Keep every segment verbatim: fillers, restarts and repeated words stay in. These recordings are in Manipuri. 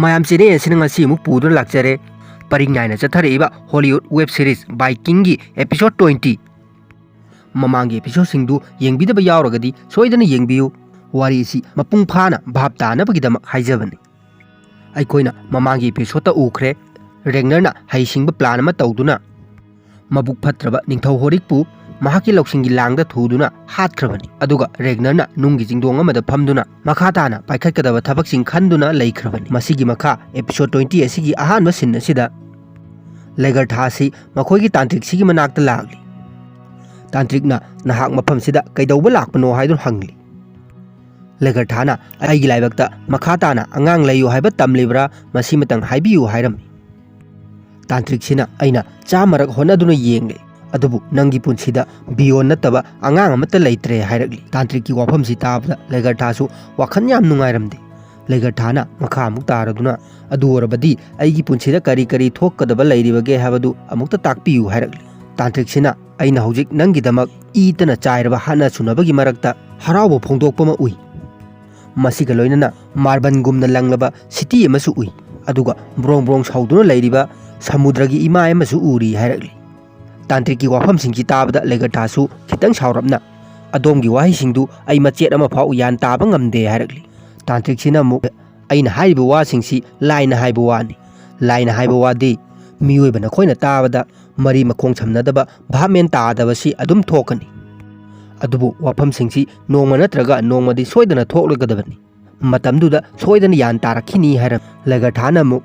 ꯃꯌꯥꯝ, ꯆꯦꯅꯦꯜ ꯑꯁꯤꯅ ꯉꯁꯤ ꯑꯃꯨꯛ ꯄꯨꯗꯨꯅ ꯂꯥꯛꯆꯔꯦ ꯄꯔꯤꯡ ꯅꯥꯏꯅ ꯆꯠꯊꯔꯛꯏꯕ ꯍꯣꯂꯤꯋꯨꯗ ꯋꯦꯕ ꯁꯤꯔꯤꯁ ꯕꯥꯏꯀꯤꯡꯒꯤ ꯑꯦꯄꯤꯁꯣꯗ ꯇ꯭ꯋꯦꯟꯇꯤ꯫ ꯃꯃꯥꯡꯒꯤ ꯑꯦꯄꯤꯁꯣꯗꯁꯤꯡꯗꯨ ꯌꯦꯡꯕꯤꯗꯕ ꯌꯥꯎꯔꯒꯗꯤ ꯁꯣꯏꯗꯅ ꯌꯦꯡꯕꯤꯌꯨ꯫ ꯋꯥꯔꯤ ꯑꯁꯤ ꯃꯄꯨꯡ ꯐꯥꯅ ꯚꯥꯞ ꯇꯥꯅꯕꯒꯤꯗꯃꯛ ꯍꯥꯏꯖꯕꯅꯤ꯫ ꯑꯩꯈꯣꯏꯅ ꯃꯃꯥꯡꯒꯤ ꯑꯦꯄꯤꯁꯣꯗꯇ ꯎꯈ꯭ꯔꯦ, ꯔꯦꯒꯅꯔꯅ ꯍꯩꯁꯤꯡꯕ ꯄ꯭ꯂꯥꯟ ꯑꯃ ꯇꯧꯗꯨꯅ ꯃꯕꯨꯛ ꯐꯠꯇ꯭ꯔꯕ ꯅꯤꯡꯊꯧ ꯍꯣꯔꯤꯛꯄꯨ ꯃꯍꯥꯛꯀꯤ ꯂꯧꯁꯤꯡꯒꯤ ꯂꯥꯡꯗ ꯊꯨꯗꯨꯅ ꯍꯥꯠꯈ꯭ꯔꯕꯅꯤ꯫ ꯑꯗꯨꯒ ꯔꯦꯒꯅꯔꯅ ꯅꯨꯡꯒꯤ ꯆꯤꯡꯗꯣꯡ ꯑꯃꯗ ꯐꯝꯗꯨꯅ ꯃꯈꯥ ꯇꯥꯅ ꯄꯥꯏꯈꯠꯀꯗꯕ ꯊꯕꯛꯁꯤꯡ ꯈꯟꯗꯨꯅ ꯂꯩꯈ꯭ꯔꯕꯅꯤ꯫ ꯃꯁꯤꯒꯤ ꯃꯈꯥ ꯑꯦꯄꯤꯁꯣꯗ ꯇ꯭ꯋꯦꯟꯇꯤ ꯑꯁꯤꯒꯤ ꯑꯍꯥꯟꯕ ꯁꯤꯟ ꯑꯁꯤꯗ ꯂꯦꯒꯔꯊꯥ ꯑꯁꯤ ꯃꯈꯣꯏꯒꯤ ꯇꯥꯟꯇ꯭ꯔꯤꯛꯁꯤꯒꯤ ꯃꯅꯥꯛꯇ ꯂꯥꯛꯂꯤ꯫ ꯇꯥꯟꯇ꯭ꯔꯤꯛꯅ, "ꯅꯍꯥꯛ ꯃꯐꯝꯁꯤꯗ ꯀꯩꯗꯧꯕ ꯂꯥꯛꯄꯅꯣ?" ꯍꯥꯏꯗꯨꯅ ꯍꯪꯂꯤ꯫ ꯂꯦꯒꯔꯊꯥꯅ, "ꯑꯩꯒꯤ ꯂꯥꯏꯕꯛꯇ ꯃꯈꯥ ꯇꯥꯅ ꯑꯉꯥꯡ ꯂꯩꯌꯨ ꯍꯥꯏꯕ ꯇꯝꯂꯤꯕ꯭ꯔꯥ, ꯃꯁꯤꯃꯇꯪ ꯍꯥꯏꯕꯤꯌꯨ" ꯍꯥꯏꯔꯝꯃꯤ꯫ ꯇꯥꯟꯇ꯭ꯔꯤꯛꯁꯤꯅ, "ꯑꯩꯅ ꯆꯥꯝꯃꯔꯛ ꯍꯣꯠꯅꯗꯨꯅ ꯌꯦꯡꯂꯦ, ꯑꯗꯨꯕꯨ ꯅꯪꯒꯤ ꯄꯨꯟꯁꯤꯗ ꯕꯤꯌꯣꯟ ꯅꯠꯇꯕ ꯑꯉꯥꯡ ꯑꯃꯠꯇ ꯂꯩꯇ꯭ꯔꯦ" ꯍꯥꯏꯔꯛꯂꯤ꯫ ꯇꯥꯟꯇ꯭ꯔꯤꯛꯀꯤ ꯋꯥꯐꯝꯁꯤ ꯇꯥꯕꯗ ꯂꯦꯒꯔꯊꯥꯁꯨ ꯋꯥꯈꯜ ꯌꯥꯝ ꯅꯨꯡꯉꯥꯏꯔꯝꯗꯦ꯫ ꯂꯦꯒꯔꯊꯥꯅ ꯃꯈꯥ ꯑꯃꯨꯛ ꯇꯥꯔꯗꯨꯅ, "ꯑꯗꯨ ꯑꯣꯏꯔꯕꯗꯤ ꯑꯩꯒꯤ ꯄꯨꯟꯁꯤꯗ ꯀꯔꯤ ꯀꯔꯤ ꯊꯣꯛꯀꯗꯕ ꯂꯩꯔꯤꯕꯒꯦ ꯍꯥꯏꯕꯗꯨ ꯑꯃꯨꯛꯇ ꯇꯥꯛꯄꯤꯌꯨ" ꯍꯥꯏꯔꯛꯂꯤ꯫ ꯇꯥꯟꯇ꯭ꯔꯤꯛꯁꯤꯅ, "ꯑꯩꯅ ꯍꯧꯖꯤꯛ ꯅꯪꯒꯤꯗꯃꯛ ꯏ ꯇꯅ ꯆꯥꯏꯔꯕ ꯍꯥꯠꯅ ꯁꯨꯅꯕꯒꯤ ꯃꯔꯛꯇ ꯍꯔꯥꯎꯕ ꯐꯣꯡꯗꯣꯛꯄ ꯑꯃ ꯎꯏ꯫ ꯃꯁꯤꯒ ꯂꯣꯏꯅꯅ ꯃꯥꯔꯕꯜꯒꯨꯝꯅ ꯂꯪꯂꯕ ꯁꯤꯇꯤ ꯑꯃꯁꯨ ꯎꯏ, ꯑꯗꯨꯒ ꯕ꯭ꯔꯣꯡ ꯕ꯭ꯔꯣꯡ ꯁꯧꯗꯨꯅ ꯂꯩꯔꯤꯕ ꯁꯃꯨꯗ꯭ꯔꯒꯤ ꯏꯃꯥꯏ ꯑꯃꯁꯨ ꯎꯔꯤ" ꯍꯥꯏꯔꯛꯂꯤ꯫ ꯇꯥꯟꯇ꯭ꯔꯤꯛꯀꯤ ꯋꯥꯐꯝꯁꯤꯡꯁꯤ ꯇꯥꯕꯗ ꯂꯦꯒꯔꯊꯥꯁꯨ ꯈꯤꯇꯪ ꯁꯥꯎꯔꯞꯅ, "ꯑꯗꯣꯝꯒꯤ ꯋꯥꯍꯩꯁꯤꯡꯗꯨ ꯑꯩ ꯃꯆꯦꯠ ꯑꯃ ꯐꯥꯎ ꯒ꯭ꯌꯥꯟ ꯇꯥꯕ ꯉꯝꯗꯦ" ꯍꯥꯏꯔꯛꯂꯤ꯫ ꯇꯥꯟꯇ꯭ꯔꯤꯛꯁꯤꯅ ꯑꯃꯨꯛ, "ꯑꯩꯅ ꯍꯥꯏꯔꯤꯕ ꯋꯥꯁꯤꯡꯁꯤ ꯂꯥꯏꯅ ꯍꯥꯏꯕ ꯋꯥꯅꯤ꯫ ꯂꯥꯏꯅ ꯍꯥꯏꯕ ꯋꯥꯗꯤ ꯃꯤꯑꯣꯏꯕ ꯅꯈꯣꯏꯅ ꯇꯥꯕꯗ ꯃꯔꯤ ꯃꯈꯣꯡ ꯁꯝꯅꯗꯕ, ꯚꯥꯞ ꯃꯦꯟ ꯇꯥꯗꯕꯁꯤ ꯑꯗꯨꯝ ꯊꯣꯛꯀꯅꯤ꯫ ꯑꯗꯨꯕꯨ ꯋꯥꯐꯝꯁꯤꯡꯁꯤ ꯅꯣꯡꯃ ꯅꯠꯇ꯭ꯔꯒ ꯅꯣꯡꯃꯗꯤ ꯁꯣꯏꯗꯅ ꯊꯣꯛꯂꯒꯗꯕꯅꯤ꯫ ꯃꯇꯝꯗꯨꯗ ꯁꯣꯏꯗꯅ ꯒ꯭ꯌꯥꯟ ꯇꯥꯔꯛꯈꯤꯅꯤ" ꯍꯥꯏꯔꯝꯃꯤ꯫ ꯂꯦꯒꯔꯊꯥꯅ ꯑꯃꯨꯛ,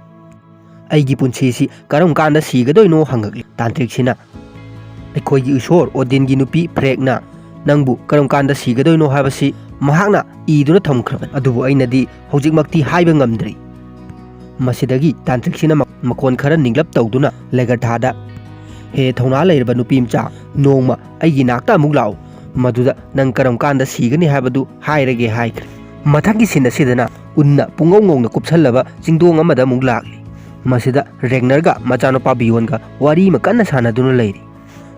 "ꯑꯩꯒꯤ ꯄꯨꯟꯁꯤꯁꯤ ꯀꯔꯝ ꯀꯥꯟꯗ ꯁꯤꯒꯗꯣꯏꯅꯣ?" ꯍꯪꯉꯛꯂꯤ꯫ ꯇꯥꯟꯇ꯭ꯔꯤꯛꯁꯤꯅ, "ꯑꯩꯈꯣꯏꯒꯤ ꯏꯁꯣꯔ ꯑꯣꯗꯤꯟꯒꯤ ꯅꯨꯄꯤ ꯐ꯭ꯔꯦꯛꯅ ꯅꯪꯕꯨ ꯀꯔꯝ ꯀꯥꯟꯗ ꯁꯤꯒꯗꯣꯏꯅꯣ ꯍꯥꯏꯕꯁꯤ ꯃꯍꯥꯛꯅ ꯏꯗꯨꯅ ꯊꯝꯈ꯭ꯔꯕꯅꯤ, ꯑꯗꯨꯕꯨ ꯑꯩꯅꯗꯤ ꯍꯧꯖꯤꯛꯃꯛꯇꯤ ꯍꯥꯏꯕ ꯉꯝꯗ꯭ꯔꯤ"꯫ ꯃꯁꯤꯗꯒꯤ ꯇꯥꯟꯇ꯭ꯔꯤꯛꯁꯤꯅ ꯃ-, ꯃꯈꯣꯟ ꯈꯔ ꯅꯤꯡꯂꯞ ꯇꯧꯗꯨꯅ ꯂꯦꯒꯔꯊꯥꯗ, "ꯍꯦ ꯊꯧꯅꯥ ꯂꯩꯔꯕ ꯅꯨꯄꯤ ꯃꯆꯥ, ꯅꯣꯡꯃ ꯑꯩꯒꯤ ꯅꯥꯛꯇ ꯑꯃꯨꯛ ꯂꯥꯛꯎ, ꯃꯗꯨꯗ ꯅꯪ ꯀꯔꯝ ꯀꯥꯟꯗ ꯁꯤꯒꯅꯤ ꯍꯥꯏꯕꯗꯨ ꯍꯥꯏꯔꯒꯦ" ꯍꯥꯏꯈ꯭ꯔꯦ꯫ ꯃꯊꯪꯒꯤ ꯁꯤꯟ ꯑꯁꯤꯗꯅ ꯎꯟꯅ ꯄꯨꯡꯉꯧ ꯉꯧꯅ ꯀꯨꯞꯁꯜꯂꯕ ꯆꯤꯡꯗꯣꯡ ꯑꯃꯗ ꯑꯃꯨꯛ ꯂꯥꯛꯂꯤ꯫ ꯃꯁꯤꯗ ꯔꯦꯒꯅꯔꯒ ꯃꯆꯥꯅꯨꯄꯥ ꯕꯤꯌꯣꯟꯒ ꯋꯥꯔꯤ ꯑꯃ ꯀꯟꯅ ꯁꯥꯟꯅꯗꯨꯅ ꯂꯩꯔꯤ꯫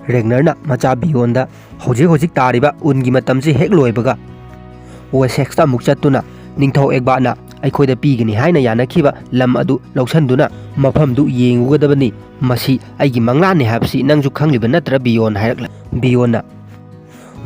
ꯔꯦꯒꯅꯔꯅ ꯃꯆꯥ ꯕꯤꯌꯣꯟꯗ ꯍꯧꯖꯤꯛ ꯍꯧꯖꯤꯛ ꯇꯥꯔꯤꯕ ꯎꯟꯒꯤ ꯃꯇꯝꯁꯤ ꯍꯦꯛ ꯂꯣꯏꯕꯒ ꯋꯦꯁꯦꯛꯁꯇ ꯑꯃꯨꯛ ꯆꯠꯇꯨꯅ ꯅꯤꯡꯊꯧ ꯑꯦꯒꯕꯥꯠꯅ ꯑꯩꯈꯣꯏꯗ ꯄꯤꯒꯅꯤ ꯍꯥꯏꯅ ꯌꯥꯅꯈꯤꯕ ꯂꯝ ꯑꯗꯨ ꯂꯧꯁꯤꯟꯗꯨꯅ ꯃꯐꯝꯗꯨ ꯌꯦꯡꯉꯨꯒꯗꯕꯅꯤ꯫ ꯃꯁꯤ ꯑꯩꯒꯤ ꯃꯪꯂꯥꯟꯅꯤ ꯍꯥꯏꯕꯁꯤ ꯅꯪꯁꯨ ꯈꯪꯂꯤꯕ ꯅꯠꯇ꯭ꯔꯥ?" ꯕꯤꯌꯣꯟ ꯍꯥꯏꯔꯛꯂꯦ꯫ ꯕꯤꯌꯣꯟꯅ,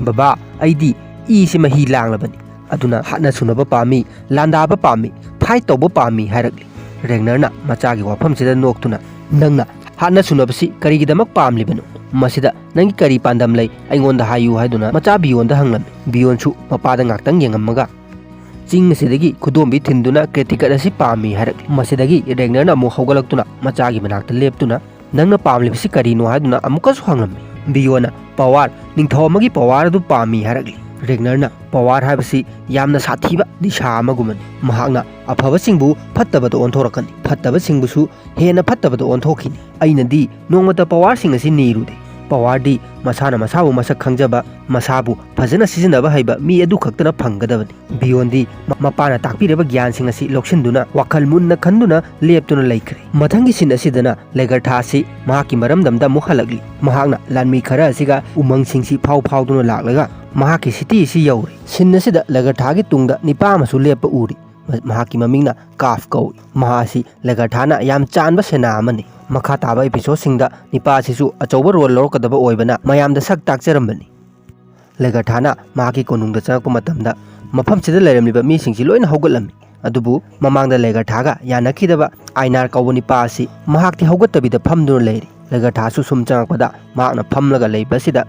"ꯕꯕꯥ, ꯑꯩꯗꯤ ꯏꯁꯤ ꯃꯍꯤ ꯂꯥꯡꯂꯕꯅꯤ, ꯑꯗꯨꯅ ꯍꯥꯠꯅ ꯁꯨꯅꯕ ꯄꯥꯝꯃꯤ, ꯂꯥꯟꯗꯥꯕ ꯄꯥꯝꯃꯤ, ꯐꯥꯏꯠ ꯇꯧꯕ ꯄꯥꯝꯃꯤ" ꯍꯥꯏꯔꯛꯂꯤ꯫ ꯔꯦꯒꯅꯔꯅ ꯃꯆꯥꯒꯤ ꯋꯥꯐꯝꯁꯤꯗ ꯅꯣꯛꯇꯨꯅ, "ꯅꯪꯅ ꯍꯥꯠꯅ ꯁꯨꯅꯕꯁꯤ ꯀꯔꯤꯒꯤꯗꯃꯛ ꯄꯥꯝꯂꯤꯕꯅꯣ? ꯃꯁꯤꯗ ꯅꯪꯒꯤ ꯀꯔꯤ ꯄꯥꯟꯗꯝ ꯂꯩ? ꯑꯩꯉꯣꯟꯗ ꯍꯥꯏꯌꯨ" ꯍꯥꯏꯗꯨꯅ ꯃꯆꯥ ꯕꯤꯌꯣꯟꯗ ꯍꯪꯂꯝꯃꯤ꯫ ꯕꯤꯌꯣꯟꯁꯨ ꯃꯄꯥꯗ ꯉꯥꯛꯇꯪ ꯌꯦꯡꯉꯝꯃꯒ, ꯆꯤꯡ ꯑꯁꯤꯗꯒꯤ ꯈꯨꯗꯣꯝꯕꯤ ꯊꯤꯟꯗꯨꯅ ꯀ꯭ꯔꯦꯇꯤꯀꯠ ꯑꯁꯤ ꯄꯥꯝꯃꯤ ꯍꯥꯏꯔꯛꯂꯤ꯫ ꯃꯁꯤꯗꯒꯤ ꯔꯦꯒꯅꯔꯅ ꯑꯃꯨꯛ ꯍꯧꯒꯠꯂꯛꯇꯨꯅ ꯃꯆꯥꯒꯤ ꯃꯅꯥꯛꯇ ꯂꯦꯞꯇꯨꯅ, "ꯅꯪꯅ ꯄꯥꯝꯂꯤꯕꯁꯤ ꯀꯔꯤꯅꯣ?" ꯍꯥꯏꯗꯨꯅ ꯑꯃꯨꯛꯀꯁꯨ ꯍꯪꯂꯝꯃꯤ꯫ ꯕꯤꯌꯣꯟꯅ, "ꯄꯋꯥꯔ, ꯅꯤꯡꯊꯧ ꯑꯃꯒꯤ ꯄꯋꯥꯔ ꯑꯗꯨ ꯄꯥꯝꯃꯤ" ꯍꯥꯏꯔꯛꯂꯤ꯫ ꯔꯦꯒꯅꯔꯅ, "ꯄꯋꯥꯔ ꯍꯥꯏꯕꯁꯤ ꯌꯥꯝꯅ ꯁꯥꯊꯤꯕ ꯅꯤꯁꯥ ꯑꯃꯒꯨꯝꯕꯅꯤ꯫ ꯃꯍꯥꯛꯅ ꯑꯐꯕꯁꯤꯡꯕꯨ ꯐꯠꯇꯕꯗ ꯑꯣꯟꯊꯣꯔꯛꯀꯅꯤ, ꯐꯠꯇꯕꯁꯤꯡꯕꯨꯁꯨ ꯍꯦꯟꯅ ꯐꯠꯇꯕꯗ ꯑꯣꯟꯊꯣꯛꯈꯤꯅꯤ꯫ ꯑꯩꯅꯗꯤ ꯅꯣꯡꯃꯇ ꯄꯋꯥꯔꯁꯤꯡ ꯑꯁꯤ ꯅꯤꯔꯨꯗꯦ꯫ ꯄꯋꯥꯔꯗꯤ ꯃꯁꯥꯅ ꯃꯁꯥꯕꯨ ꯃꯁꯛ ꯈꯪꯖꯕ, ꯃꯁꯥꯕꯨ ꯐꯖꯅ ꯁꯤꯖꯤꯟꯅꯕ ꯍꯩꯕ ꯃꯤ ꯑꯗꯨ ꯈꯛꯇꯅ ꯐꯪꯒꯗꯕꯅꯤ꯫" ꯕꯤꯌꯣꯟꯗꯤ ꯃ-, ꯃꯄꯥꯅ ꯇꯥꯛꯄꯤꯔꯕ ꯒ꯭ꯌꯥꯟꯁꯤꯡ ꯑꯁꯤ ꯂꯧꯁꯤꯟꯗꯨꯅ ꯋꯥꯈꯜ ꯃꯨꯟꯅ ꯈꯟꯗꯨꯅ ꯂꯦꯞꯇꯨꯅ ꯂꯩꯈ꯭ꯔꯦ꯫ ꯃꯊꯪꯒꯤ ꯁꯤꯟ ꯑꯁꯤꯗꯅ ꯂꯦꯒꯔꯊꯥ ꯑꯁꯤ ꯃꯍꯥꯛꯀꯤ ꯃꯔꯝꯗꯝꯗ ꯑꯃꯨꯛ ꯍꯜꯂꯛꯂꯤ꯫ ꯃꯍꯥꯛꯅ ꯂꯥꯟꯃꯤ ꯈꯔ ꯑꯁꯤꯒ ꯎꯃꯪꯁꯤꯡꯁꯤ ꯐꯥꯎ ꯐꯥꯎꯗꯨꯅ ꯂꯥꯛꯂꯒ ꯃꯍꯥꯛꯀꯤ ꯁꯤꯇꯤ ꯑꯁꯤ ꯌꯧꯔꯦ꯫ ꯁꯤꯟ ꯑꯁꯤꯗ ꯂꯦꯒꯔꯊꯥꯒꯤ ꯇꯨꯡꯗ ꯅꯤꯄꯥ ꯑꯃꯁꯨ ꯂꯦꯞꯄ ꯎꯔꯤ꯫ ꯃ-, ꯃꯍꯥꯛꯀꯤ ꯃꯃꯤꯡꯅ ꯀꯥꯐ ꯀꯧꯏ꯫ ꯃꯍꯥꯛ ꯑꯁꯤ ꯂꯦꯒꯔꯊꯥꯅ ꯌꯥꯝ ꯆꯥꯟꯕ ꯁꯦꯅꯥ ꯑꯃꯅꯤ꯫ ꯃꯈꯥ ꯇꯥꯕ ꯏꯄꯤꯁꯣꯗꯁꯤꯡꯗ ꯅꯤꯄꯥ ꯑꯁꯤꯁꯨ ꯑꯆꯧꯕ ꯔꯣꯜ ꯂꯧꯔꯛꯀꯗꯕ ꯑꯣꯏꯕꯅ ꯃꯌꯥꯝꯗ ꯁꯛ ꯇꯥꯛꯆꯔꯝꯕꯅꯤ꯫ ꯂꯦꯒꯔꯊꯥꯅ ꯃꯍꯥꯛꯀꯤ ꯀꯣꯅꯨꯡꯗ ꯆꯪꯉꯛꯄ ꯃꯇꯝꯗ ꯃꯐꯝꯁꯤꯗ ꯂꯩꯔꯝꯂꯤꯕ ꯃꯤꯁꯤꯡꯁꯤ ꯂꯣꯏꯅ ꯍꯧꯒꯠꯂꯝꯃꯤ꯫ ꯑꯗꯨꯕꯨ ꯃꯃꯥꯡꯗ ꯂꯦꯒꯔꯊꯥꯒ ꯌꯥꯅꯈꯤꯗꯕ ꯑꯥꯏꯅꯥꯔ ꯀꯧꯕ ꯅꯤꯄꯥ ꯑꯁꯤ ꯃꯍꯥꯛꯇꯤ ꯍꯧꯒꯠꯇꯕꯤꯗ ꯐꯝꯗꯨꯅ ꯂꯩꯔꯤ꯫ ꯂꯦꯒꯔꯊꯥꯁꯨ ꯁꯨꯝ ꯆꯪꯉꯛꯄꯗ ꯃꯍꯥꯛꯅ ꯐꯝꯂꯒ ꯂꯩꯕ ꯑꯁꯤꯗ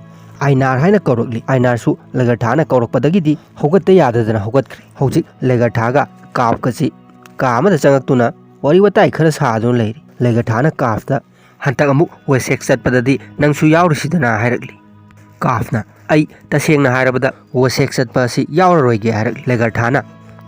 ꯑꯥꯏꯅꯥꯔ ꯍꯥꯏꯅ ꯀꯧꯔꯛꯂꯤ꯫ ꯑꯥꯏꯅꯥꯔꯁꯨ ꯂꯦꯒꯔꯊꯥꯅ ꯀꯧꯔꯛꯄꯗꯒꯤꯗꯤ ꯍꯧꯒꯠꯇ ꯌꯥꯗꯗꯅ ꯍꯧꯒꯠꯈ꯭ꯔꯦ꯫ ꯍꯧꯖꯤꯛ ꯂꯦꯒꯔꯊꯥꯒ ꯀꯥꯐꯀꯁꯤ ꯀꯥ ꯑꯃꯗ ꯆꯪꯉꯛꯇꯨꯅ ꯋꯥꯔꯤ ꯋꯥꯇꯥꯏ ꯈꯔ ꯁꯥꯗꯨꯅ ꯂꯩꯔꯤ꯫ ꯂꯦꯒꯔꯊꯥꯅ ꯀꯥꯐꯇ, "ꯍꯟꯇꯛ ꯑꯃꯨꯛ ꯋꯦꯁꯦꯛ ꯆꯠꯄꯗꯗꯤ ꯅꯪꯁꯨ ꯌꯥꯎꯔꯨꯁꯤꯗꯅ" ꯍꯥꯏꯔꯛꯂꯤ꯫ ꯀꯥꯐꯅ, "ꯑꯩ ꯇꯁꯦꯡꯅ ꯍꯥꯏꯔꯕꯗ ꯋꯦꯁꯦꯛ ꯆꯠꯄ ꯑꯁꯤ ꯌꯥꯎꯔꯔꯣꯏꯒꯦ" ꯍꯥꯏꯔꯛꯂꯤ꯫ ꯂꯦꯒꯔꯊꯥꯅ,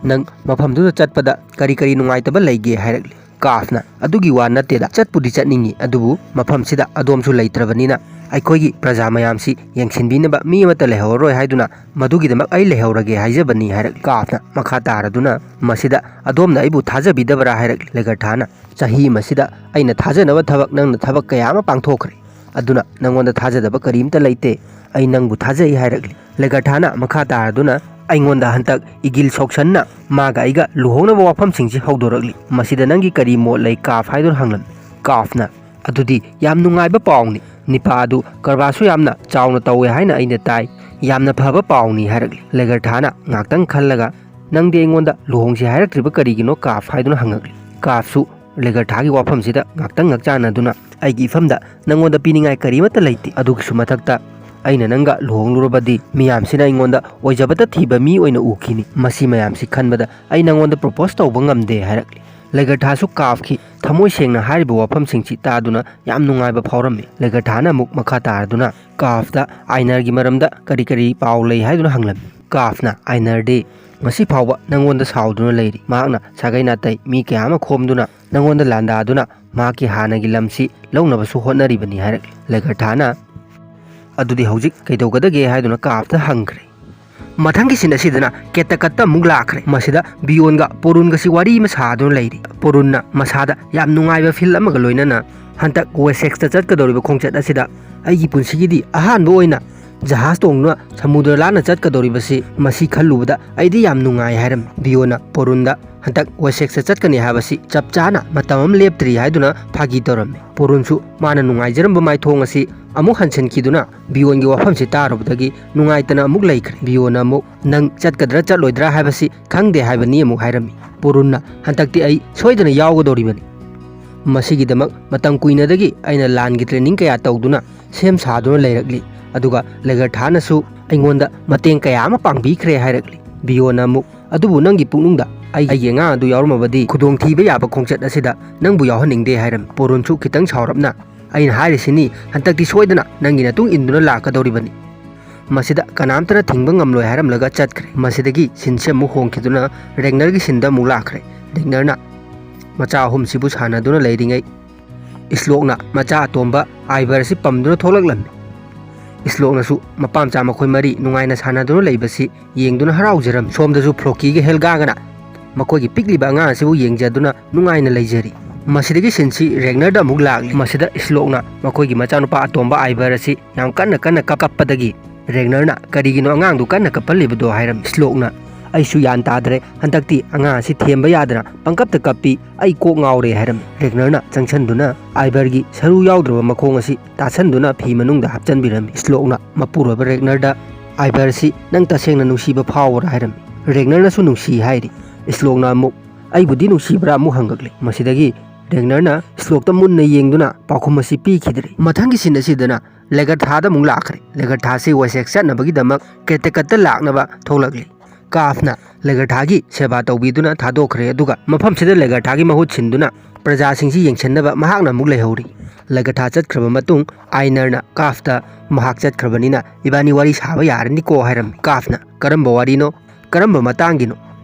"ꯅꯪ ꯃꯐꯝꯗꯨꯗ ꯆꯠꯄꯗ ꯀꯔꯤ ꯀꯔꯤ ꯅꯨꯡꯉꯥꯏꯇꯕ ꯂꯩꯒꯦ?" ꯍꯥꯏꯔꯛꯂꯤ꯫ ꯀꯥꯐꯅ, "ꯑꯗꯨꯒꯤ ꯋꯥ ꯅꯠꯇꯦꯗ, ꯆꯠꯄꯨꯗꯤ ꯆꯠꯅꯤꯡꯉꯤ, ꯑꯗꯨꯕꯨ ꯃꯐꯝꯁꯤꯗ ꯑꯗꯣꯝꯁꯨ ꯂꯩꯇ꯭ꯔꯕꯅꯤꯅ ꯑꯩꯈꯣꯏꯒꯤ ꯄ꯭ꯔꯖꯥ ꯃꯌꯥꯝꯁꯤ ꯌꯦꯡꯁꯤꯟꯕꯤꯅꯕ ꯃꯤ ꯑꯃꯠꯇ ꯂꯩꯍꯧꯔꯔꯣꯏ ꯍꯥꯏꯗꯨꯅ ꯃꯗꯨꯒꯤꯗꯃꯛ ꯑꯩ ꯂꯩꯍꯧꯔꯒꯦ ꯍꯥꯏꯖꯕꯅꯤ" ꯍꯥꯏꯔꯛꯂꯤ꯫ ꯀꯥꯐꯅ ꯃꯈꯥ ꯇꯥꯔꯗꯨꯅ, "ꯃꯁꯤꯗ ꯑꯗꯣꯝꯅ ꯑꯩꯕꯨ ꯊꯥꯖꯕꯤꯗꯕ꯭ꯔꯥ?" ꯍꯥꯏꯔꯛꯂꯤ꯫ ꯂꯦꯒꯔꯊꯥꯅ, "ꯆꯍꯤ ꯑꯃꯁꯤꯗ ꯑꯩꯅ ꯊꯥꯖꯅꯕ ꯊꯕꯛ ꯅꯪꯅ ꯊꯕꯛ ꯀꯌꯥ ꯑꯃ ꯄꯥꯡꯊꯣꯛꯈ꯭ꯔꯦ꯫ ꯑꯗꯨꯅ ꯅꯪꯉꯣꯟꯗ ꯊꯥꯖꯗꯕ ꯀꯔꯤꯝꯇ ꯂꯩꯇꯦ꯫ ꯑꯩ ꯅꯪꯕꯨ ꯊꯥꯖꯩ" ꯍꯥꯏꯔꯛꯂꯤ꯫ ꯂꯦꯒꯔꯊꯥꯅ ꯃꯈꯥ ꯇꯥꯔꯗꯨꯅ, ꯑꯩꯉꯣꯟꯗ ꯍꯟꯇꯛ ꯏꯒꯤꯜ ꯁꯣꯛꯁꯟꯅ ꯃꯥꯒ ꯑꯩꯒ ꯂꯨꯍꯣꯡꯅꯕ ꯋꯥꯐꯝꯁꯤꯡꯁꯤ ꯍꯧꯗꯣꯔꯛꯂꯤ꯫ ꯃꯁꯤꯗ ꯅꯪꯒꯤ ꯀꯔꯤ ꯃꯣꯠ ꯂꯩ, ꯀꯥꯐ?" ꯍꯥꯏꯗꯨꯅ ꯍꯪꯂꯝꯃꯤ꯫ ꯀꯥꯐꯅ, "ꯑꯗꯨꯗꯤ ꯌꯥꯝ ꯅꯨꯡꯉꯥꯏꯕ ꯄꯥꯎꯅꯤ꯫ ꯅꯤꯄꯥ ꯑꯗꯨ ꯀꯔꯕꯥꯔꯁꯨ ꯌꯥꯝꯅ ꯆꯥꯎꯅ ꯇꯧꯋꯦ ꯍꯥꯏꯅ ꯑꯩꯅ ꯇꯥꯏ꯫ ꯌꯥꯝꯅ ꯐꯕ ꯄꯥꯎꯅꯤ" ꯍꯥꯏꯔꯛꯂꯤ꯫ ꯂꯦꯒꯔꯊꯥꯅ ꯉꯥꯛꯇꯪ ꯈꯜꯂꯒ, "ꯅꯪꯗꯤ ꯑꯩꯉꯣꯟꯗ ꯂꯨꯍꯣꯡꯁꯤ ꯍꯥꯏꯔꯛꯇ꯭ꯔꯤꯕ ꯀꯔꯤꯒꯤꯅꯣ, ꯀꯥꯐ?" ꯍꯥꯏꯗꯨꯅ ꯍꯪꯉꯛꯂꯤ꯫ ꯀꯥꯐꯁꯨ ꯂꯦꯒꯔꯊꯥꯒꯤ ꯋꯥꯐꯝꯁꯤꯗ ꯉꯥꯛꯇꯪ ꯉꯛꯆꯥꯟꯅꯗꯨꯅ, "ꯑꯩꯒꯤ ꯏꯐꯝꯗ ꯅꯪꯉꯣꯟꯗ ꯄꯤꯅꯤꯡꯉꯥꯏ ꯀꯔꯤꯃꯠꯇ ꯂꯩꯇꯦ꯫ ꯑꯗꯨꯒꯤꯁꯨ ꯃꯊꯛꯇ ꯑꯩꯅ ꯅꯪꯒ ꯂꯨꯍꯣꯡꯂꯨꯔꯕꯗꯤ ꯃꯤꯌꯥꯝꯁꯤꯅ ꯑꯩꯉꯣꯟꯗ ꯑꯣꯏꯖꯕꯇ ꯊꯤꯕ ꯃꯤ ꯑꯣꯏꯅ ꯎꯈꯤꯅꯤ꯫ ꯃꯁꯤ ꯃꯌꯥꯝꯁꯤ ꯈꯟꯕꯗ ꯑꯩ ꯅꯪꯉꯣꯟꯗ ꯄ꯭ꯔꯣꯄꯣꯁ ꯇꯧꯕ ꯉꯝꯗꯦ" ꯍꯥꯏꯔꯛꯂꯤ꯫ ꯂꯦꯒꯔꯊꯥꯁꯨ ꯀꯥꯐꯀꯤ ꯊꯃꯣꯏ ꯁꯦꯡꯅ ꯍꯥꯏꯔꯤꯕ ꯋꯥꯐꯝꯁꯤꯡꯁꯤ ꯇꯥꯗꯨꯅ ꯌꯥꯝ ꯅꯨꯡꯉꯥꯏꯕ ꯐꯥꯎꯔꯝꯃꯤ꯫ ꯂꯦꯒꯔꯊꯥꯅ ꯑꯃꯨꯛ ꯃꯈꯥ ꯇꯥꯔꯗꯨꯅ ꯀꯥꯐꯇ ꯑꯥꯏꯅꯔꯒꯤ ꯃꯔꯝꯗ ꯀꯔꯤ ꯀꯔꯤ ꯄꯥꯎ ꯂꯩ ꯍꯥꯏꯗꯨꯅ ꯍꯪꯂꯝꯃꯤ꯫ ꯀꯥꯐꯅ, "ꯑꯥꯏꯅꯔꯗꯤ ꯉꯁꯤ ꯐꯥꯎꯕ ꯅꯪꯉꯣꯟꯗ ꯁꯥꯎꯗꯨꯅ ꯂꯩꯔꯤ꯫ ꯃꯍꯥꯛꯅ ꯁꯥꯒꯩ ꯅꯥꯇꯩ ꯃꯤ ꯀꯌꯥ ꯑꯃ ꯈꯣꯝꯗꯨꯅ ꯅꯪꯉꯣꯟꯗ ꯂꯥꯟꯗꯥꯗꯨꯅ ꯃꯍꯥꯛꯀꯤ ꯍꯥꯟꯅꯒꯤ ꯂꯝꯁꯤ ꯂꯧꯅꯕꯁꯨ ꯍꯣꯠꯅꯔꯤꯕꯅꯤ" ꯍꯥꯏꯔꯛꯂꯤ꯫ ꯂꯦꯒꯔꯊꯥꯅ, "ꯑꯗꯨꯗꯤ ꯍꯧꯖꯤꯛ ꯀꯩꯗꯧꯒꯗꯒꯦ?" ꯍꯥꯏꯗꯨꯅ ꯀꯥꯐꯇ ꯍꯪꯈ꯭ꯔꯦ꯫ ꯃꯊꯪꯒꯤ ꯁꯤꯟ ꯑꯁꯤꯗꯅ ꯀꯦꯇꯀꯠꯇ ꯑꯃꯨꯛ ꯂꯥꯛꯈ꯭ꯔꯦ꯫ ꯃꯁꯤꯗ ꯕꯤꯌꯣꯟꯒ ꯄꯣꯔꯨꯟꯒꯁꯤ ꯋꯥꯔꯤ ꯑꯃ ꯁꯥꯗꯨꯅ ꯂꯩꯔꯤ꯫ ꯄꯣꯔꯨꯟꯅ ꯃꯁꯥꯗ ꯌꯥꯝ ꯅꯨꯡꯉꯥꯏꯕ ꯐꯤꯜ ꯑꯃꯒ ꯂꯣꯏꯅꯅ, "ꯍꯟꯗꯛ ꯋꯦꯁꯦꯛꯁꯇ ꯆꯠꯀꯗꯧꯔꯤꯕ ꯈꯣꯡꯆꯠ ꯑꯁꯤꯗ ꯑꯩꯒꯤ ꯄꯨꯟꯁꯤꯒꯤꯗꯤ ꯑꯍꯥꯟꯕ ꯑꯣꯏꯅ ꯖꯍꯥꯖ ꯇꯣꯡꯗꯨꯅ ꯁꯃꯨꯗ꯭ꯔ ꯂꯥꯟꯅ ꯆꯠꯀꯗꯧꯔꯤꯕꯁꯤ, ꯃꯁꯤ ꯈꯜꯂꯨꯕꯗ ꯑꯩꯗꯤ ꯌꯥꯝ ꯅꯨꯡꯉꯥꯏ" ꯍꯥꯏꯔꯝꯃꯤ꯫ ꯕꯤꯌꯣꯟꯅ ꯄꯣꯔꯨꯟꯗ ꯍꯟꯗꯛ ꯋꯦꯁꯦꯛꯁꯇ ꯆꯠꯀꯅꯤ ꯍꯥꯏꯕꯁꯤ ꯆꯞ ꯆꯥꯅ ꯃꯇꯝ ꯑꯃ ꯂꯦꯞꯇ꯭ꯔꯤ ꯍꯥꯏꯗꯨꯅ ꯐꯥꯒꯤ ꯇꯧꯔꯝꯃꯤ꯫ ꯄꯣꯔꯨꯟꯁꯨ ꯃꯥꯅ ꯅꯨꯡꯉꯥꯏꯖꯔꯝꯕ ꯃꯥꯏꯊꯣꯡ ꯑꯁꯤ ꯑꯃꯨꯛ ꯍꯟꯁꯤꯟꯈꯤꯗꯨꯅ ꯕꯤꯌꯣꯟꯒꯤ ꯋꯥꯐꯝꯁꯤ ꯇꯥꯔꯨꯕꯗꯒꯤ ꯅꯨꯡꯉꯥꯏꯇꯅ ꯑꯃꯨꯛ ꯂꯩꯈ꯭ꯔꯦ꯫ ꯕꯤꯌꯣꯟꯅ ꯑꯃꯨꯛ, "ꯅꯪ ꯆꯠꯀꯗ꯭ꯔꯥ ꯆꯠꯂꯣꯏꯗ꯭ꯔꯥ ꯍꯥꯏꯕꯁꯤ ꯈꯪꯗꯦ ꯍꯥꯏꯕꯅꯤ" ꯑꯃꯨꯛ ꯍꯥꯏꯔꯝꯃꯤ꯫ ꯄꯣꯔꯨꯟꯅ, "ꯍꯟꯗꯛꯇꯤ ꯑꯩ ꯁꯣꯏꯗꯅ ꯌꯥꯎꯒꯗꯧꯔꯤꯕꯅꯤ꯫ ꯃꯁꯤꯒꯤꯗꯃꯛ ꯃꯇꯝ ꯀꯨꯏꯅꯗꯒꯤ ꯑꯩꯅ ꯂꯥꯟꯒꯤ ꯇ꯭ꯔꯦꯅꯤꯡ ꯀꯌꯥ ꯇꯧꯗꯨꯅ ꯁꯦꯝ ꯁꯥꯗꯨꯅ ꯂꯩꯔꯛꯂꯤ꯫ ꯑꯗꯨꯒ ꯂꯦꯒꯔꯊꯥꯅꯁꯨ ꯑꯩꯉꯣꯟꯗ ꯃꯇꯦꯡ ꯀꯌꯥ ꯑꯃ ꯄꯥꯡꯕꯤꯈ꯭ꯔꯦ" ꯍꯥꯏꯔꯛꯂꯤ꯫ ꯕꯤꯌꯣꯟꯅ ꯑꯃꯨꯛ, "ꯑꯗꯨꯕꯨ ꯅꯪꯒꯤ ꯄꯨꯛꯅꯨꯡꯗ ꯑꯩꯒꯤ ꯑꯉꯥꯡ ꯑꯗꯨ ꯌꯥꯎꯔꯝꯃꯕꯗꯤ ꯈꯨꯗꯣꯡꯊꯤꯕ ꯌꯥꯕ ꯈꯣꯡꯆꯠ ꯑꯁꯤꯗ ꯅꯪꯕꯨ ꯌꯥꯎꯍꯟꯅꯤꯡꯗꯦ" ꯍꯥꯏꯔꯝꯃꯤ꯫ ꯄꯣꯔꯨꯟꯁꯨ ꯈꯤꯇꯪ ꯁꯥꯎꯔꯞꯅ, "ꯑꯩꯅ ꯍꯥꯏꯔꯤꯁꯤꯅꯤ, ꯍꯟꯗꯛꯇꯤ ꯁꯣꯏꯗꯅ ꯅꯪꯒꯤ ꯅꯇꯨꯡ ꯏꯟꯗꯨꯅ ꯂꯥꯛꯀꯗꯧꯔꯤꯕꯅꯤ꯫ ꯃꯁꯤꯗ ꯀꯅꯥꯝꯇꯅ ꯊꯤꯡꯕ ꯉꯝꯂꯣꯏ" ꯍꯥꯏꯔꯝꯂꯒ ꯆꯠꯈ꯭ꯔꯦ꯫ ꯃꯁꯤꯗꯒꯤ ꯁꯤꯟꯁꯦ ꯑꯃꯨꯛ ꯍꯣꯡꯈꯤꯗꯨꯅ ꯔꯦꯒꯅꯔꯒꯤ ꯁꯤꯟꯗ ꯑꯃꯨꯛ ꯂꯥꯛꯈ꯭ꯔꯦ꯫ ꯔꯦꯒꯅꯔꯅ ꯃꯆꯥ ꯑꯍꯨꯝꯁꯤꯕꯨ ꯁꯥꯟꯅꯗꯨꯅ ꯂꯩꯔꯤꯉꯩ, ꯏꯁꯂꯣꯛꯅ ꯃꯆꯥ ꯑꯇꯣꯝꯕ ꯑꯥꯏꯚꯔ ꯑꯁꯤ ꯄꯝꯗꯨꯅ ꯊꯣꯛꯂꯛꯂꯝꯃꯤ꯫ ꯏꯁꯂꯣꯛꯅꯁꯨ ꯃꯄꯥ ꯃꯆꯥ ꯃꯈꯣꯏ ꯃꯔꯤ ꯅꯨꯡꯉꯥꯏꯅ ꯁꯥꯟꯅꯗꯨꯅ ꯂꯩꯕꯁꯤ ꯌꯦꯡꯗꯨꯅ ꯍꯔꯥꯎꯖꯔꯝꯃꯤ꯫ ꯁꯣꯝꯗꯁꯨ ꯐ꯭ꯂꯣꯀꯤꯒ ꯍꯦꯜꯒꯥꯒꯅ ꯃꯈꯣꯏꯒꯤ ꯄꯤꯛꯂꯤꯕ ꯑꯉꯥꯡ ꯑꯁꯤꯕꯨ ꯌꯦꯡꯖꯗꯨꯅ ꯅꯨꯡꯉꯥꯏꯅ ꯂꯩꯖꯔꯤ꯫ ꯃꯁꯤꯗꯒꯤ ꯁꯤꯟꯁꯤ ꯔꯦꯒꯅꯔꯗ ꯑꯃꯨꯛ ꯂꯥꯛꯂꯤ꯫ ꯃꯁꯤꯗ ꯏꯁꯂꯣꯛꯅ ꯃꯈꯣꯏꯒꯤ ꯃꯆꯥꯅꯨꯄꯥ ꯑꯇꯣꯝꯕ ꯑꯥꯏꯚꯔ ꯑꯁꯤ ꯌꯥꯝ ꯀꯟꯅ ꯀꯟꯅ ꯀꯞ-, ꯀꯞꯄꯗꯒꯤ ꯔꯦꯒꯅꯔꯅ "ꯀꯔꯤꯒꯤꯅꯣ ꯑꯉꯥꯡꯗꯨ ꯀꯟꯅ ꯀꯞꯍꯜꯂꯤꯕꯗꯣ?" ꯍꯥꯏꯔꯝꯃꯤ꯫ ꯁ꯭ꯂꯣꯛꯅ "ꯑꯩꯁꯨ ꯒ꯭ꯌꯥꯟ ꯇꯥꯗ꯭ꯔꯦ, ꯍꯟꯗꯛꯇꯤ ꯑꯉꯥꯡ ꯑꯁꯤ ꯊꯦꯝꯕ ꯌꯥꯗꯅ ꯄꯪꯀꯞꯇ ꯀꯞꯄꯤ, ꯑꯩ ꯀꯣꯛ ꯉꯥꯎꯔꯦ" ꯍꯥꯏꯔꯝꯃꯤ꯫ ꯔꯦꯒꯅꯔꯅ ꯆꯪꯁꯟꯗꯨꯅ ꯑꯥꯏꯚꯔꯒꯤ ꯁꯔꯨ ꯌꯥꯎꯗ꯭ꯔꯕ ꯃꯈꯣꯡ ꯑꯁꯤ ꯇꯥꯁꯟꯗꯨꯅ ꯐꯤ ꯃꯅꯨꯡꯗ ꯍꯥꯞꯆꯟꯕꯤꯔꯝꯃꯤ꯫ ꯁ꯭ꯂꯣꯛꯅ ꯃꯄꯨꯔꯣꯏꯕ ꯔꯦꯒꯅꯔꯗ "ꯑꯥꯏꯚꯔꯁꯤ ꯅꯪ ꯇꯁꯦꯡꯅ ꯅꯨꯡꯁꯤꯕ ꯐꯥꯎꯕ꯭ꯔꯥ?" ꯍꯥꯏꯔꯝꯃꯤ꯫ ꯔꯦꯒꯅꯔꯅꯁꯨ "ꯅꯨꯡꯁꯤ" ꯍꯥꯏꯔꯤ꯫ ꯁ꯭ꯂꯣꯛꯅ ꯑꯃꯨꯛ "ꯑꯩꯕꯨꯗꯤ ꯅꯨꯡꯁꯤꯕ꯭ꯔꯥ?" ꯑꯃꯨꯛ ꯍꯪꯉꯛꯂꯤ꯫ ꯃꯁꯤꯗꯒꯤ ꯔꯦꯒꯅꯔꯅ ꯁ꯭ꯂꯣꯛꯇ ꯃꯨꯟꯅ ꯌꯦꯡꯗꯨꯅ ꯄꯥꯎꯈꯨꯝ ꯑꯁꯤ ꯄꯤꯈꯤꯗ꯭ꯔꯦ꯫ ꯃꯊꯪꯒꯤ ꯁꯤꯟ ꯑꯁꯤꯗꯅ ꯂꯦꯒꯔꯊꯥꯗ ꯑꯃꯨꯛ ꯂꯥꯛꯈ꯭ꯔꯦ꯫ ꯂꯦꯒꯔꯊꯥꯁꯤ ꯋꯦꯁꯦꯛ ꯆꯠꯅꯕꯒꯤꯗꯃꯛ ꯀ꯭ꯔꯦꯇꯦꯀꯠꯇ ꯂꯥꯛꯅꯕ ꯊꯣꯛꯂꯛꯂꯤ꯫ ꯀꯥꯐꯅ ꯂꯦꯒꯔꯊꯥꯒꯤ ꯁꯦꯕꯥ ꯇꯧꯕꯤꯗꯨꯅ ꯊꯥꯗꯣꯛꯈ꯭ꯔꯦ, ꯑꯗꯨꯒ ꯃꯐꯝꯁꯤꯗ ꯂꯦꯒꯔꯊꯥꯒꯤ ꯃꯍꯨꯠ ꯁꯤꯟꯗꯨꯅ ꯄ꯭ꯔꯖꯥꯁꯤꯡꯁꯤ ꯌꯦꯡꯁꯤꯟꯅꯕ ꯃꯍꯥꯛꯅ ꯑꯃꯨꯛ ꯂꯩꯍꯧꯔꯤ꯫ ꯂꯦꯒꯔꯊꯥ ꯆꯠꯈ꯭ꯔꯕ ꯃꯇꯨꯡ ꯑꯥꯏꯅꯔꯅ ꯀꯥꯐꯇ "ꯃꯍꯥꯛ ꯆꯠꯈ꯭ꯔꯕꯅꯤꯅ ꯏꯕꯥꯅꯤ ꯋꯥꯔꯤ ꯁꯥꯕ ꯌꯥꯔꯅꯤꯀꯣ" ꯍꯥꯏꯔꯝꯃꯤ꯫ ꯀꯥꯐꯅ "ꯀꯔꯝꯕ ꯋꯥꯔꯤꯅꯣ? ꯀꯔꯝꯕ ꯃꯇꯥꯡꯒꯤꯅꯣ?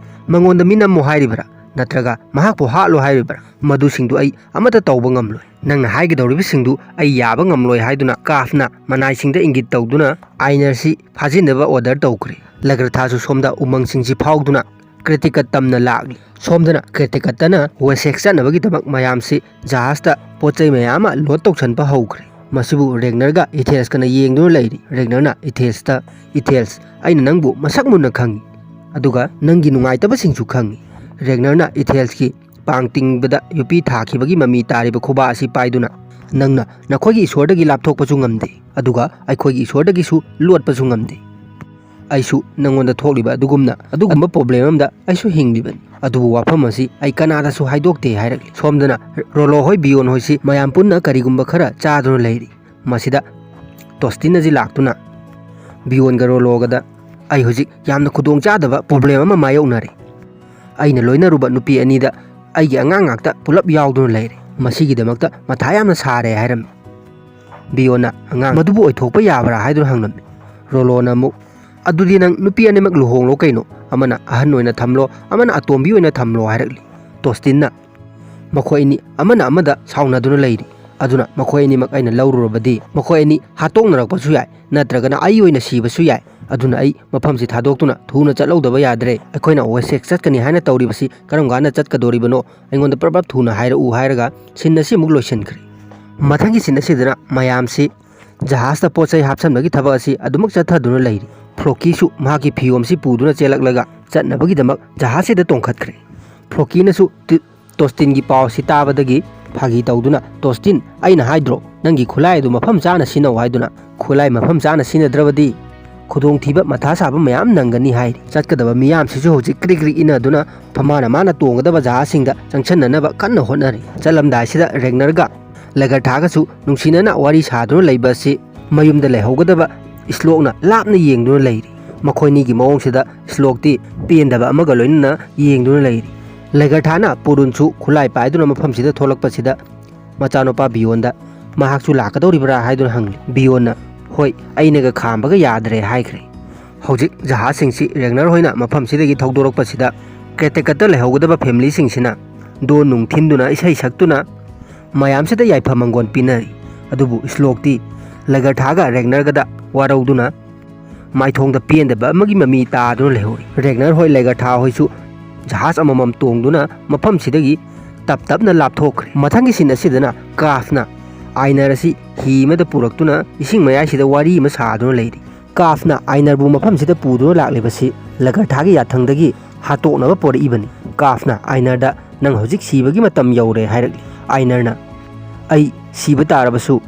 ꯃꯉꯣꯟꯗ ꯃꯤ ꯅꯝꯃꯣ ꯍꯥꯏꯔꯤꯕ꯭ꯔꯥ? ꯅꯠꯇ꯭ꯔꯒ ꯃꯍꯥꯛꯄꯨ ꯍꯥꯠꯂꯣ ꯍꯥꯏꯔꯤꯕ꯭ꯔꯥ? ꯃꯗꯨꯁꯤꯡꯗꯨ ꯑꯩ ꯑꯃꯠꯇ ꯇꯧꯕ ꯉꯝꯂꯣꯏ꯫ ꯅꯪꯅ ꯍꯥꯏꯒꯗꯧꯔꯤꯕꯁꯤꯡꯗꯨ ꯑꯩ ꯌꯥꯕ ꯉꯝꯂꯣꯏ" ꯍꯥꯏꯗꯨꯅ ꯀꯥꯐꯅ ꯃꯅꯥꯏꯁꯤꯡꯗ ꯏꯪꯒꯤꯠ ꯇꯧꯗꯨꯅ ꯑꯥꯏꯅꯔꯁꯤ ꯐꯥꯖꯤꯟꯅꯕ ꯑꯣꯔꯗꯔ ꯇꯧꯈ꯭ꯔꯦ꯫ ꯂꯦꯒꯔꯊꯥꯁꯨ ꯁꯣꯝꯗ ꯎꯃꯪꯁꯤꯡꯁꯤ ꯐꯥꯎꯗꯨꯅ ꯀ꯭ꯔꯦꯇꯦꯀꯠ ꯇꯝꯅ ꯂꯥꯛꯂꯤ꯫ ꯁꯣꯝꯗꯅ ꯀ꯭ꯔꯦꯇꯦꯀꯠꯇꯅ ꯋꯦꯁꯦꯛ ꯆꯠꯅꯕꯒꯤꯗꯃꯛ ꯃꯌꯥꯝꯁꯤ ꯖꯍꯥꯖꯇ ꯄꯣꯠ ꯆꯩ ꯃꯌꯥꯝ ꯑꯃ ꯂꯣꯗ ꯇꯧꯁꯟꯕ ꯍꯧꯈ꯭ꯔꯦ꯫ ꯃꯁꯤꯕꯨ ꯔꯦꯒꯅꯔꯒ ꯏꯊꯦꯜꯁꯀꯅ ꯌꯦꯡꯗꯨꯅ ꯂꯩꯔꯤ꯫ ꯔꯦꯒꯅꯔꯅ ꯏꯊꯦꯜꯁꯇ, "ꯏꯊꯦꯜꯁ, ꯑꯩꯅ ꯅꯪꯕꯨ ꯃꯁꯛ ꯃꯨꯟꯅ ꯈꯪꯏ, ꯑꯗꯨꯒ ꯅꯪꯒꯤ ꯅꯨꯡꯉꯥꯏꯇꯕꯁꯤꯡꯁꯨ ꯈꯪꯏ꯫" ꯔꯦꯒꯅꯔꯅ ꯏꯊꯦꯜꯁꯀꯤ ꯄꯥꯡ ꯇꯤꯡꯕꯗ ꯌꯣꯠꯄꯤ ꯊꯥꯈꯤꯕꯒꯤ ꯃꯃꯤ ꯇꯥꯔꯤꯕ ꯈꯨꯕꯥꯛ ꯑꯁꯤ ꯄꯥꯏꯗꯨꯅ, "ꯅꯪꯅ ꯅꯈꯣꯏꯒꯤ ꯏꯁꯣꯔꯗꯒꯤ ꯂꯥꯞꯊꯣꯛꯄꯁꯨ ꯉꯝꯗꯦ, ꯑꯗꯨꯒ ꯑꯩꯈꯣꯏꯒꯤ ꯏꯁꯣꯔꯗꯒꯤꯁꯨ ꯂꯣꯠꯄꯁꯨ ꯉꯝꯗꯦ꯫ ꯑꯩꯁꯨ ꯅꯪꯉꯣꯟꯗ ꯊꯣꯛꯂꯤꯕ ꯑꯗꯨꯒꯨꯝꯅ, ꯑꯗꯨꯒꯨꯝꯕ ꯄ꯭ꯔꯣꯕ꯭ꯂꯦꯝ ꯑꯃꯗ ꯑꯩꯁꯨ ꯍꯤꯡꯂꯤꯕꯅꯤ, ꯑꯗꯨꯕꯨ ꯋꯥꯐꯝ ꯑꯁꯤ ꯑꯩ ꯀꯅꯥꯗꯁꯨ ꯍꯥꯏꯗꯣꯛꯇꯦ" ꯍꯥꯏꯔꯛꯂꯤ꯫ ꯁꯣꯝꯗꯅ ꯔꯣꯂꯣ ꯍꯣꯏ, ꯕꯤꯌꯣꯟ ꯍꯣꯏꯁꯤ ꯃꯌꯥꯝ ꯄꯨꯟꯅ ꯀꯔꯤꯒꯨꯝꯕ ꯈꯔ ꯆꯥꯗꯨꯅ ꯂꯩꯔꯤ꯫ ꯃꯁꯤꯗ ꯇꯣꯁꯇꯤꯟ ꯑꯁꯤ ꯂꯥꯛꯇꯨꯅ ꯕꯤꯌꯣꯟꯒ ꯔꯣꯂꯣꯒꯗ, "ꯑꯩ ꯍꯧꯖꯤꯛ ꯌꯥꯝꯅ ꯈꯨꯗꯣꯡ ꯆꯥꯗꯕ ꯄ꯭ꯔꯣꯕ꯭ꯂꯦꯝ ꯑꯃ ꯃꯥꯌꯣꯛꯅꯔꯦ꯫ ꯑꯩꯅ ꯂꯣꯏꯅꯔꯨꯕ ꯅꯨꯄꯤ ꯑꯅꯤꯗ ꯑꯩꯒꯤ ꯑꯉꯥꯡ ꯉꯥꯛꯇ ꯄꯨꯂꯞ ꯌꯥꯎꯗꯨꯅ ꯂꯩꯔꯦ꯫ ꯃꯁꯤꯒꯤꯗꯃꯛꯇ ꯃꯊꯥ ꯌꯥꯝꯅ ꯁꯥꯔꯦ" ꯍꯥꯏꯔꯝꯃꯤ꯫ ꯕꯤꯌꯣꯟꯅ "ꯑꯉꯥꯡ ꯃꯗꯨꯕꯨ ꯑꯣꯏꯊꯣꯛꯄ ꯌꯥꯕ꯭ꯔꯥ?" ꯍꯥꯏꯗꯨꯅ ꯍꯪꯂꯝꯃꯤ꯫ ꯔꯣꯂꯣꯅ ꯑꯃꯨꯛ, "ꯑꯗꯨꯗꯤ ꯅꯪ ꯅꯨꯄꯤ ꯑꯅꯤꯃꯛ ꯂꯨꯍꯣꯡꯂꯣ ꯀꯩꯅꯣ, ꯑꯃꯅ ꯑꯍꯟ ꯑꯣꯏꯅ ꯊꯝꯂꯣ, ꯑꯃꯅ ꯑꯇꯣꯝꯕꯤ ꯑꯣꯏꯅ ꯊꯝꯂꯣ" ꯍꯥꯏꯔꯛꯂꯤ꯫ ꯇꯣꯁꯇꯤꯟꯅ, "ꯃꯈꯣꯏ ꯑꯅꯤ ꯑꯃꯅ ꯑꯃꯗ ꯁꯥꯎꯅꯗꯨꯅ ꯂꯩꯔꯤ, ꯑꯗꯨꯅ ꯃꯈꯣꯏ ꯑꯅꯤꯃꯛ ꯑꯩꯅ ꯂꯧꯔꯨꯔꯕꯗꯤ ꯃꯈꯣꯏ ꯑꯅꯤ ꯍꯥꯠꯇꯣꯛꯅꯔꯛꯄꯁꯨ ꯌꯥꯏ, ꯅꯠꯇ꯭ꯔꯒꯅ ꯑꯩ ꯑꯣꯏꯅ ꯁꯤꯕꯁꯨ ꯌꯥꯏ꯫ ꯑꯗꯨꯅ ꯑꯩ ꯃꯐꯝꯁꯤ ꯊꯥꯗꯣꯛꯇꯨꯅ ꯊꯨꯅ ꯆꯠꯍꯧꯗꯕ ꯌꯥꯗ꯭ꯔꯦ꯫ ꯑꯩꯈꯣꯏꯅ ꯋꯦꯁꯦꯛ ꯆꯠꯀꯅꯤ ꯍꯥꯏꯅ ꯇꯧꯔꯤꯕꯁꯤ ꯀꯔꯝ ꯀꯥꯟꯗ ꯆꯠꯀꯗꯧꯔꯤꯕꯅꯣ? ꯑꯩꯉꯣꯟꯗ ꯄ꯭ꯔꯞ ꯄ꯭ꯔꯞ ꯊꯨꯅ ꯍꯥꯏꯔꯛꯎ" ꯍꯥꯏꯔꯒ ꯁꯤꯟ ꯑꯁꯤ ꯑꯃꯨꯛ ꯂꯣꯏꯁꯤꯟꯈ꯭ꯔꯦ꯫ ꯃꯊꯪꯒꯤ ꯁꯤꯟ ꯑꯁꯤꯗꯅ ꯃꯌꯥꯝꯁꯤ ꯖꯍꯥꯖꯇ ꯄꯣꯠ ꯆꯩ ꯍꯥꯞꯆꯟꯕꯒꯤ ꯊꯕꯛ ꯑꯁꯤ ꯑꯗꯨꯃꯛ ꯆꯠꯊꯗꯨꯅ ꯂꯩꯔꯤ꯫ ꯐ꯭ꯔꯣꯀꯤꯁꯨ ꯃꯍꯥꯛꯀꯤ ꯐꯤꯌꯣꯝꯁꯤ ꯄꯨꯗꯨꯅ ꯆꯦꯜꯂꯛꯂꯒ ꯆꯠꯅꯕꯒꯤꯗꯃꯛ ꯖꯍꯥꯖꯁꯤꯗ ꯇꯣꯡꯈꯠꯈ꯭ꯔꯦ꯫ ꯐ꯭ꯔꯣꯀꯤꯅꯁꯨ ꯇꯤ-, ꯇꯣꯁꯇꯤꯟꯒꯤ ꯄꯥꯎ ꯑꯁꯤ ꯇꯥꯕꯗꯒꯤ ꯐꯥꯒꯤ ꯇꯧꯗꯨꯅ, "ꯇꯣꯁꯇꯤꯟ, ꯑꯩꯅ ꯍꯥꯏꯗ꯭ꯔꯣ ꯅꯪꯒꯤ ꯈꯨꯠꯂꯥꯏ ꯑꯗꯨ ꯃꯐꯝ ꯆꯥꯅ ꯁꯤꯖꯤꯟꯅꯧ ꯍꯥꯏꯗꯨꯅ? ꯈꯨꯠꯂꯥꯏ ꯃꯐꯝ ꯆꯥꯅ ꯁꯤꯖꯤꯟꯅꯗ꯭ꯔꯕꯗꯤ ꯈꯨꯗꯣꯡꯊꯤꯕ, ꯃꯊꯥ ꯁꯥꯕ ꯃꯌꯥꯝ ꯅꯪꯒꯅꯤ" ꯍꯥꯏꯔꯤ꯫ ꯆꯠꯀꯗꯕ ꯃꯤꯌꯥꯝꯁꯤꯁꯨ ꯍꯧꯖꯤꯛ ꯀ꯭ꯔꯤꯛ ꯀ꯭ꯔꯤꯛ ꯏꯟꯅꯗꯨꯅ ꯃꯥꯅ ꯃꯥꯅ ꯇꯣꯡꯒꯗꯕ ꯖꯍꯥꯖꯁꯤꯡꯗ ꯆꯪꯁꯟꯅꯅꯕ ꯀꯟꯅ ꯍꯣꯠꯅꯔꯤ꯫ ꯆꯠꯂꯝꯗꯥꯏꯁꯤꯗ ꯔꯦꯒꯅꯔꯒ ꯂꯦꯒꯔꯊꯥꯒꯁꯨ ꯅꯨꯡꯁꯤꯅꯅ ꯋꯥꯔꯤ ꯁꯥꯗꯨꯅ ꯂꯩꯕ ꯑꯁꯤ ꯃꯌꯨꯝꯗ ꯂꯩꯍꯧꯒꯗꯕ ꯁ꯭ꯂꯣꯛꯅ ꯂꯥꯞꯅ ꯌꯦꯡꯗꯨꯅ ꯂꯩꯔꯤ꯫ ꯃꯈꯣꯏꯅꯤꯒꯤ ꯃꯑꯣꯡꯁꯤꯗ ꯁ꯭ꯂꯣꯛꯇꯤ ꯄꯦꯟꯗꯕ ꯑꯃꯒ ꯂꯣꯏꯅꯅ ꯌꯦꯡꯗꯨꯅ ꯂꯩꯔꯤ꯫ ꯂꯦꯒꯔꯊꯥꯅ ꯄꯨꯔꯨꯟꯁꯨ ꯈꯨꯠꯂꯥꯏ ꯄꯥꯏꯗꯨꯅ ꯃꯐꯝꯁꯤꯗ ꯊꯣꯛꯂꯛꯄꯁꯤꯗ ꯃꯆꯥꯅꯨꯄꯥ ꯕꯤꯌꯣꯟꯗ ꯃꯍꯥꯛꯁꯨ ꯂꯥꯛꯀꯗꯧꯔꯤꯕ꯭ꯔꯥ ꯍꯥꯏꯗꯨꯅ ꯍꯪꯂꯤ꯫ ꯕꯤꯌꯣꯟꯅ, "ꯍꯣꯏ, ꯑꯩꯅꯒ ꯈꯥꯝꯕꯒ ꯌꯥꯗ꯭ꯔꯦ" ꯍꯥꯏꯈ꯭ꯔꯦ꯫ ꯍꯧꯖꯤꯛ ꯖꯍꯥꯖꯁꯤꯡꯁꯤ ꯔꯦꯒꯅꯔ ꯍꯣꯏꯅ ꯃꯐꯝꯁꯤꯗꯒꯤ ꯊꯧꯗꯣꯔꯛꯄꯁꯤꯗ ꯀ꯭ꯔꯦꯇꯦꯀꯠꯇ ꯂꯩꯍꯧꯒꯗꯕ ꯐꯦꯃꯤꯂꯤꯁꯤꯡꯁꯤꯅ ꯗꯣꯟ ꯅꯨꯡ ꯊꯤꯟꯗꯨꯅ ꯏꯁꯩ ꯁꯛꯇꯨꯅ ꯃꯌꯥꯝꯁꯤꯗ ꯌꯥꯏꯐ ꯃꯪꯒꯣꯜ ꯄꯤꯅꯔꯤ꯫ ꯑꯗꯨꯕꯨ ꯁ꯭ꯂꯣꯛꯇꯤ ꯂꯦꯒꯔꯊꯥꯒ ꯔꯦꯒꯅꯔꯒꯗ ꯋꯥꯔꯧꯗꯨꯅ ꯃꯥꯏꯊꯣꯡꯗ ꯄꯦꯟꯗꯕ ꯑꯃꯒꯤ ꯃꯃꯤ ꯇꯥꯗꯨꯅ ꯂꯩꯍꯧꯔꯤ꯫ ꯔꯦꯒꯅꯔ ꯍꯣꯏ ꯂꯦꯒꯔꯊꯥ ꯍꯣꯏꯁꯨ ꯖꯍꯥꯖ ꯑꯃꯃꯝ ꯇꯣꯡꯗꯨꯅ ꯃꯐꯝꯁꯤꯗꯒꯤ ꯇꯞ ꯇꯞꯅ ꯂꯥꯞꯊꯣꯛꯈ꯭ꯔꯦ꯫ ꯃꯊꯪꯒꯤ ꯁꯤꯟ ꯑꯁꯤꯗꯅ ꯀꯥꯐꯅ ꯑꯥꯏꯅꯔ ꯑꯁꯤ ꯍꯤ ꯑꯃꯗ ꯄꯨꯔꯛꯇꯨꯅ ꯏꯁꯤꯡ ꯃꯌꯥꯏꯁꯤꯗ ꯋꯥꯔꯤ ꯑꯃ ꯁꯥꯗꯨꯅ ꯂꯩꯔꯤ꯫ ꯀꯥꯐꯅ ꯑꯥꯏꯅꯔꯕꯨ ꯃꯐꯝꯁꯤꯗ ꯄꯨꯗꯨꯅ ꯂꯥꯛꯂꯤꯕꯁꯤ ꯂꯦꯒꯔꯊꯥꯒꯤ ꯌꯥꯊꯪꯗꯒꯤ ꯍꯥꯠꯇꯣꯛꯅꯕ ꯄꯣꯔꯛꯏꯕꯅꯤ꯫ ꯀꯥꯐꯅ ꯑꯥꯏꯅꯔꯗ, "ꯅꯪ ꯍꯧꯖꯤꯛ ꯁꯤꯕꯒꯤ ꯃꯇꯝ ꯌꯧꯔꯦ" ꯍꯥꯏꯔꯛꯂꯤ꯫ ꯑꯥꯏꯅꯔꯅ, "ꯑꯩ ꯁꯤꯕ ꯇꯥꯔꯕꯁꯨ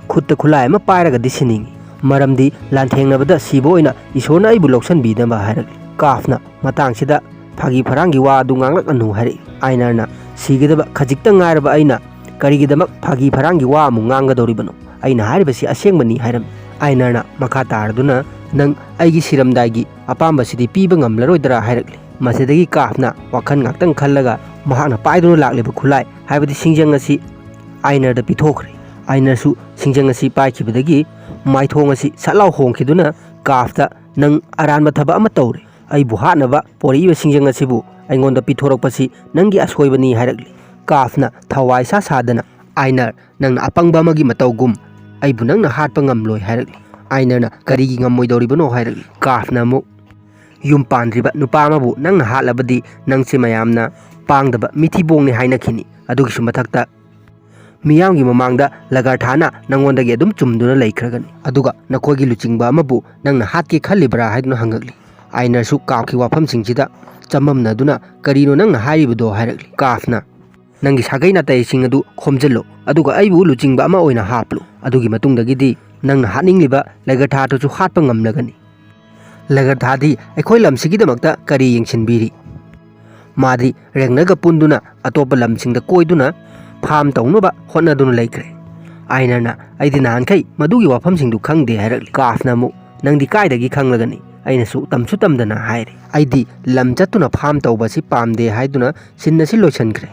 ꯈꯨꯠꯇ ꯈꯨꯠꯂꯥꯏ ꯑꯃ ꯄꯥꯏꯔꯒꯗꯤ ꯁꯤꯅꯤꯡꯏ, ꯃꯔꯝꯗꯤ ꯂꯥꯟꯊꯦꯡꯅꯕꯗ ꯁꯤꯕ ꯑꯣꯏꯅ ꯏꯁꯣꯔꯅ ꯑꯩꯕꯨ ꯂꯧꯁꯤꯟꯕꯤꯅꯕ" ꯍꯥꯏꯔꯛꯂꯤ꯫ ꯀꯥꯐꯅ ꯃꯇꯥꯡꯁꯤꯗ ꯐꯥꯒꯤ ꯐꯔꯥꯡꯒꯤ ꯋꯥ ꯑꯗꯨ ꯉꯥꯡꯂꯛꯑꯅꯨ ꯍꯥꯏꯔꯛꯏ꯫ ꯑꯥꯏꯅꯔꯅ, "ꯁꯤꯒꯗꯕ ꯈꯖꯤꯛꯇ ꯉꯥꯏꯔꯕ ꯑꯩꯅ ꯀꯔꯤꯒꯤꯗꯃꯛ ꯐꯥꯒꯤ ꯐꯔꯥꯡꯒꯤ ꯋꯥ ꯑꯃꯨꯛ ꯉꯥꯡꯒꯗꯧꯔꯤꯕꯅꯣ? ꯑꯩꯅ ꯍꯥꯏꯔꯤꯕꯁꯤ ꯑꯁꯦꯡꯕꯅꯤ" ꯍꯥꯏꯔꯝꯃꯤ꯫ ꯑꯥꯏꯅꯔꯅ ꯃꯈꯥ ꯇꯥꯔꯗꯨꯅ, "ꯅꯪ ꯑꯩꯒꯤ ꯁꯤꯔꯝꯗꯥꯏꯒꯤ ꯑꯄꯥꯝꯕꯁꯤꯗꯤ ꯄꯤꯕ ꯉꯝꯂꯔꯣꯏꯗ꯭ꯔꯥ?" ꯍꯥꯏꯔꯛꯂꯤ꯫ ꯃꯁꯤꯗꯒꯤ ꯀꯥꯐꯅ ꯋꯥꯈꯜ ꯉꯥꯛꯇꯪ ꯈꯜꯂꯒ ꯃꯍꯥꯛꯅ ꯄꯥꯏꯗꯨꯅ ꯂꯥꯛꯂꯤꯕ ꯈꯨꯠꯂꯥꯏ, ꯍꯥꯏꯕꯗꯤ ꯁꯤꯡꯖꯪ ꯑꯁꯤ ꯑꯥꯏꯅꯔꯗ ꯄꯤꯊꯣꯛꯈ꯭ꯔꯦ꯫ ꯑꯥꯏꯅꯔꯁꯨ ꯁꯤꯡꯖꯪ ꯑꯁꯤ ꯄꯥꯏꯈꯤꯕꯗꯒꯤ ꯃꯥꯏꯊꯣꯡ ꯑꯁꯤ ꯁꯠ ꯂꯥꯎ ꯍꯣꯡꯈꯤꯗꯨꯅ ꯀꯥꯐꯇ, "ꯅꯪ ꯑꯔꯥꯟꯕ ꯊꯕꯛ ꯑꯃ ꯇꯧꯔꯦ꯫ ꯑꯩꯕꯨ ꯍꯥꯠꯅꯕ ꯄꯣꯔꯛꯏꯕ ꯁꯤꯡꯖꯪ ꯑꯁꯤꯕꯨ ꯑꯩꯉꯣꯟꯗ ꯄꯤꯊꯣꯔꯛꯄꯁꯤ ꯅꯪꯒꯤ ꯑꯁꯣꯏꯕꯅꯤ" ꯍꯥꯏꯔꯛꯂꯤ꯫ ꯀꯥꯐꯅ ꯊꯋꯥꯏ ꯁꯥ ꯁꯥꯗꯅ, "ꯑꯥꯏꯅꯔ, ꯅꯪꯅ ꯑꯄꯪꯕ ꯑꯃꯒꯤ ꯃꯇꯧꯒꯨꯝ ꯑꯩꯕꯨ ꯅꯪꯅ ꯍꯥꯠꯄ ꯉꯝꯂꯣꯏ" ꯍꯥꯏꯔꯛꯂꯤ꯫ ꯑꯥꯏꯅꯔꯅ, "ꯀꯔꯤꯒꯤ ꯉꯝꯃꯣꯏꯗꯧꯔꯤꯕꯅꯣ?" ꯍꯥꯏꯔꯛꯂꯤ꯫ ꯀꯥꯐꯅ ꯑꯃꯨꯛ, "ꯌꯨꯝ ꯄꯥꯟꯗ꯭ꯔꯤꯕ ꯅꯨꯄꯥ ꯑꯃꯕꯨ ꯅꯪꯅ ꯍꯥꯠꯂꯕꯗꯤ ꯅꯪꯁꯦ ꯃꯌꯥꯝꯅ ꯄꯥꯡꯗꯕ ꯃꯤꯊꯤꯕꯣꯡꯅꯤ ꯍꯥꯏꯅꯈꯤꯅꯤ꯫ ꯑꯗꯨꯒꯤꯁꯨ ꯃꯊꯛꯇ ꯃꯤꯌꯥꯝꯒꯤ ꯃꯃꯥꯡꯗ ꯂꯒꯔꯊꯥꯅ ꯅꯪꯉꯣꯟꯗꯒꯤ ꯑꯗꯨꯝ ꯆꯨꯝꯗꯨꯅ ꯂꯩꯈ꯭ꯔꯒꯅꯤ꯫ ꯑꯗꯨꯒ ꯅꯈꯣꯏꯒꯤ ꯂꯨꯆꯤꯡꯕ ꯑꯃꯕꯨ ꯅꯪꯅ ꯍꯥꯠꯀꯦ ꯈꯜꯂꯤꯕ꯭ꯔꯥ ꯍꯥꯏꯗꯨꯅ ꯍꯪꯉꯛꯂꯤ꯫ ꯑꯥꯏꯅꯔꯁꯨ ꯀꯥꯐꯀꯤ ꯋꯥꯐꯝꯁꯤꯡꯁꯤꯗ ꯆꯃꯝꯅꯗꯨꯅ, "ꯀꯔꯤꯅꯣ ꯅꯪꯅ ꯍꯥꯏꯔꯤꯕꯗꯣ?" ꯍꯥꯏꯔꯛꯂꯤ꯫ ꯀꯥꯐꯅ, "ꯅꯪꯒꯤ ꯁꯥꯒꯩ ꯅꯥꯇꯩꯁꯤꯡ ꯑꯗꯨ ꯈꯣꯝꯖꯤꯜꯂꯨ, ꯑꯗꯨꯒ ꯑꯩꯕꯨ ꯂꯨꯆꯤꯡꯕ ꯑꯃ ꯑꯣꯏꯅ ꯍꯥꯞꯂꯨ꯫ ꯑꯗꯨꯒꯤ ꯃꯇꯨꯡꯗꯒꯤꯗꯤ ꯅꯪꯅ ꯍꯥꯠꯅꯤꯡꯂꯤꯕ ꯂꯒꯔꯊꯥꯗꯨꯁꯨ ꯍꯥꯠꯄ ꯉꯝꯂꯒꯅꯤ꯫" ꯂꯒꯔꯊꯥꯗꯤ ꯑꯩꯈꯣꯏ ꯂꯝꯁꯤꯒꯤꯗꯃꯛꯇ ꯀꯔꯤ ꯌꯦꯡꯁꯤꯟꯕꯤꯔꯤ? ꯃꯥꯗꯤ ꯔꯦꯒꯅꯔꯒ ꯄꯨꯟꯗꯨꯅ ꯑꯇꯣꯞꯄ ꯂꯝꯁꯤꯡꯗ ꯀꯣꯏꯗꯨꯅ ꯐꯥꯔꯝ ꯇꯧꯅꯕ ꯍꯣꯠꯅꯗꯨꯅ ꯂꯩꯈ꯭ꯔꯦ꯫ ꯑꯥꯏꯅꯔꯅ, "ꯑꯩꯗꯤ ꯅꯍꯥꯟꯈꯩ ꯃꯗꯨꯒꯤ ꯋꯥꯐꯝꯁꯤꯡꯗꯨ ꯈꯪꯗꯦ" ꯍꯥꯏꯔꯛꯂꯤ꯫ ꯀꯥꯐꯅ ꯑꯃꯨꯛ, "ꯅꯪꯗꯤ ꯀꯥꯏꯗꯒꯤ ꯈꯪꯂꯒꯅꯤ? ꯑꯩꯅꯁꯨ ꯇꯝꯁꯨ ꯇꯝꯗꯅ ꯍꯥꯏꯔꯦ꯫ ꯑꯩꯗꯤ ꯂꯝ ꯆꯠꯇꯨꯅ ꯐꯥꯔꯝ ꯇꯧꯕ ꯑꯁꯤ ꯄꯥꯝꯗꯦ" ꯍꯥꯏꯗꯨꯅ ꯁꯤꯟ ꯑꯁꯤ ꯂꯣꯏꯁꯤꯟꯈ꯭ꯔꯦ꯫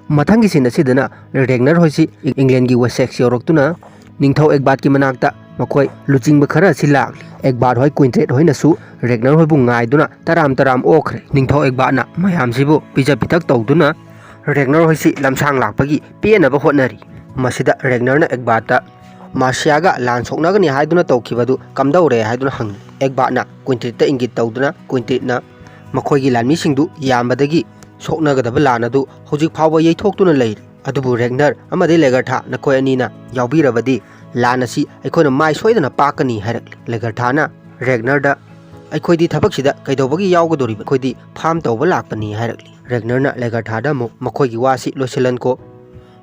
ꯃꯊꯪꯒꯤ ꯁꯤꯟ ꯑꯁꯤꯗꯅ ꯔꯦꯒꯅꯔ ꯍꯣꯏꯁꯤ ꯏꯪꯂꯦꯟꯒꯤ ꯋꯦꯁꯦꯛꯁ ꯌꯧꯔꯛꯇꯨꯅ ꯅꯤꯡꯊꯧ ꯑꯦꯒꯕꯥꯔꯠꯀꯤ ꯃꯅꯥꯛꯇ ꯃꯈꯣꯏ ꯂꯨꯆꯤꯡꯕ ꯈꯔ ꯑꯁꯤ ꯂꯥꯛꯂꯤ꯫ ꯑꯦꯒꯕꯥꯔꯠ ꯍꯣꯏ, ꯀ꯭ꯋꯤꯟꯇ꯭ꯔꯦꯠ ꯍꯣꯏꯅꯁꯨ ꯔꯦꯒꯅꯔ ꯍꯣꯏꯕꯨ ꯉꯥꯏꯗꯨꯅ ꯇꯔꯥꯝ ꯇꯔꯥꯝ ꯑꯣꯛꯈ꯭ꯔꯦ꯫ ꯅꯤꯡꯊꯧ ꯑꯦꯒꯕꯥꯔꯠꯅ ꯃꯌꯥꯝꯁꯤꯕꯨ ꯄꯤꯖ ꯄꯤꯊꯛ ꯇꯧꯗꯨꯅ ꯔꯦꯒꯅꯔ ꯍꯣꯏꯁꯤ ꯂꯝꯁꯥꯡ ꯂꯥꯛꯄꯒꯤ ꯄꯦꯟꯅꯕ ꯍꯣꯠꯅꯔꯤ꯫ ꯃꯁꯤꯗ ꯔꯦꯒꯅꯔꯅ ꯑꯦꯒꯕꯥꯔꯠꯇ ꯃꯥꯔꯁꯤꯌꯥꯒ ꯂꯥꯟ ꯁꯣꯛꯅꯒꯅꯤ ꯍꯥꯏꯗꯨꯅ ꯇꯧꯈꯤꯕꯗꯨ ꯀꯝꯗꯧꯔꯦ ꯍꯥꯏꯗꯨꯅ ꯍꯪꯉꯤ꯫ ꯑꯦꯒꯕꯥꯔꯠꯅ ꯀ꯭ꯋꯤꯟꯇ꯭ꯔꯦꯠꯇ ꯏꯪꯒꯤꯠ ꯇꯧꯗꯨꯅ ꯀ꯭ꯋꯤꯟꯇ꯭ꯔꯦꯠꯅ ꯃꯈꯣꯏꯒꯤ ꯂꯥꯟꯃꯤꯁꯤꯡꯗꯨ ꯌꯥꯝꯕꯗꯒꯤ ꯁꯣꯛꯅꯒꯗꯕ ꯂꯥꯟ ꯑꯗꯨ ꯍꯧꯖꯤꯛ ꯐꯥꯎꯕ ꯌꯩꯊꯣꯛꯇꯨꯅ ꯂꯩꯔꯤ꯫ ꯑꯗꯨꯕꯨ ꯔꯦꯒꯅꯔ ꯑꯃꯗꯤ ꯂꯦꯒꯔꯊꯥ, ꯅꯈꯣꯏ ꯑꯅꯤꯅ ꯌꯥꯎꯕꯤꯔꯕꯗꯤ ꯂꯥꯟ ꯑꯁꯤ ꯑꯩꯈꯣꯏꯅ ꯃꯥꯏ ꯁꯣꯏꯗꯅ ꯄꯥꯛꯀꯅꯤ ꯍꯥꯏꯔꯛꯂꯤ꯫ ꯂꯦꯒꯔꯊꯥꯅ ꯔꯦꯒꯅꯔꯗ, "ꯑꯩꯈꯣꯏꯗꯤ ꯊꯕꯛꯁꯤꯗ ꯀꯩꯗꯧꯕꯒꯤ ꯌꯥꯎꯒꯗꯧꯔꯤꯕ? ꯑꯩꯈꯣꯏꯗꯤ ꯐꯥꯔꯝ ꯇꯧꯕ ꯂꯥꯛꯄꯅꯤ" ꯍꯥꯏꯔꯛꯂꯤ꯫ ꯔꯦꯒꯅꯔꯅ ꯂꯦꯒꯔꯊꯥꯗ ꯑꯃꯨꯛ, "ꯃꯈꯣꯏꯒꯤ ꯋꯥꯁꯤ ꯂꯣꯏꯁꯤꯜꯍꯟꯀꯣ,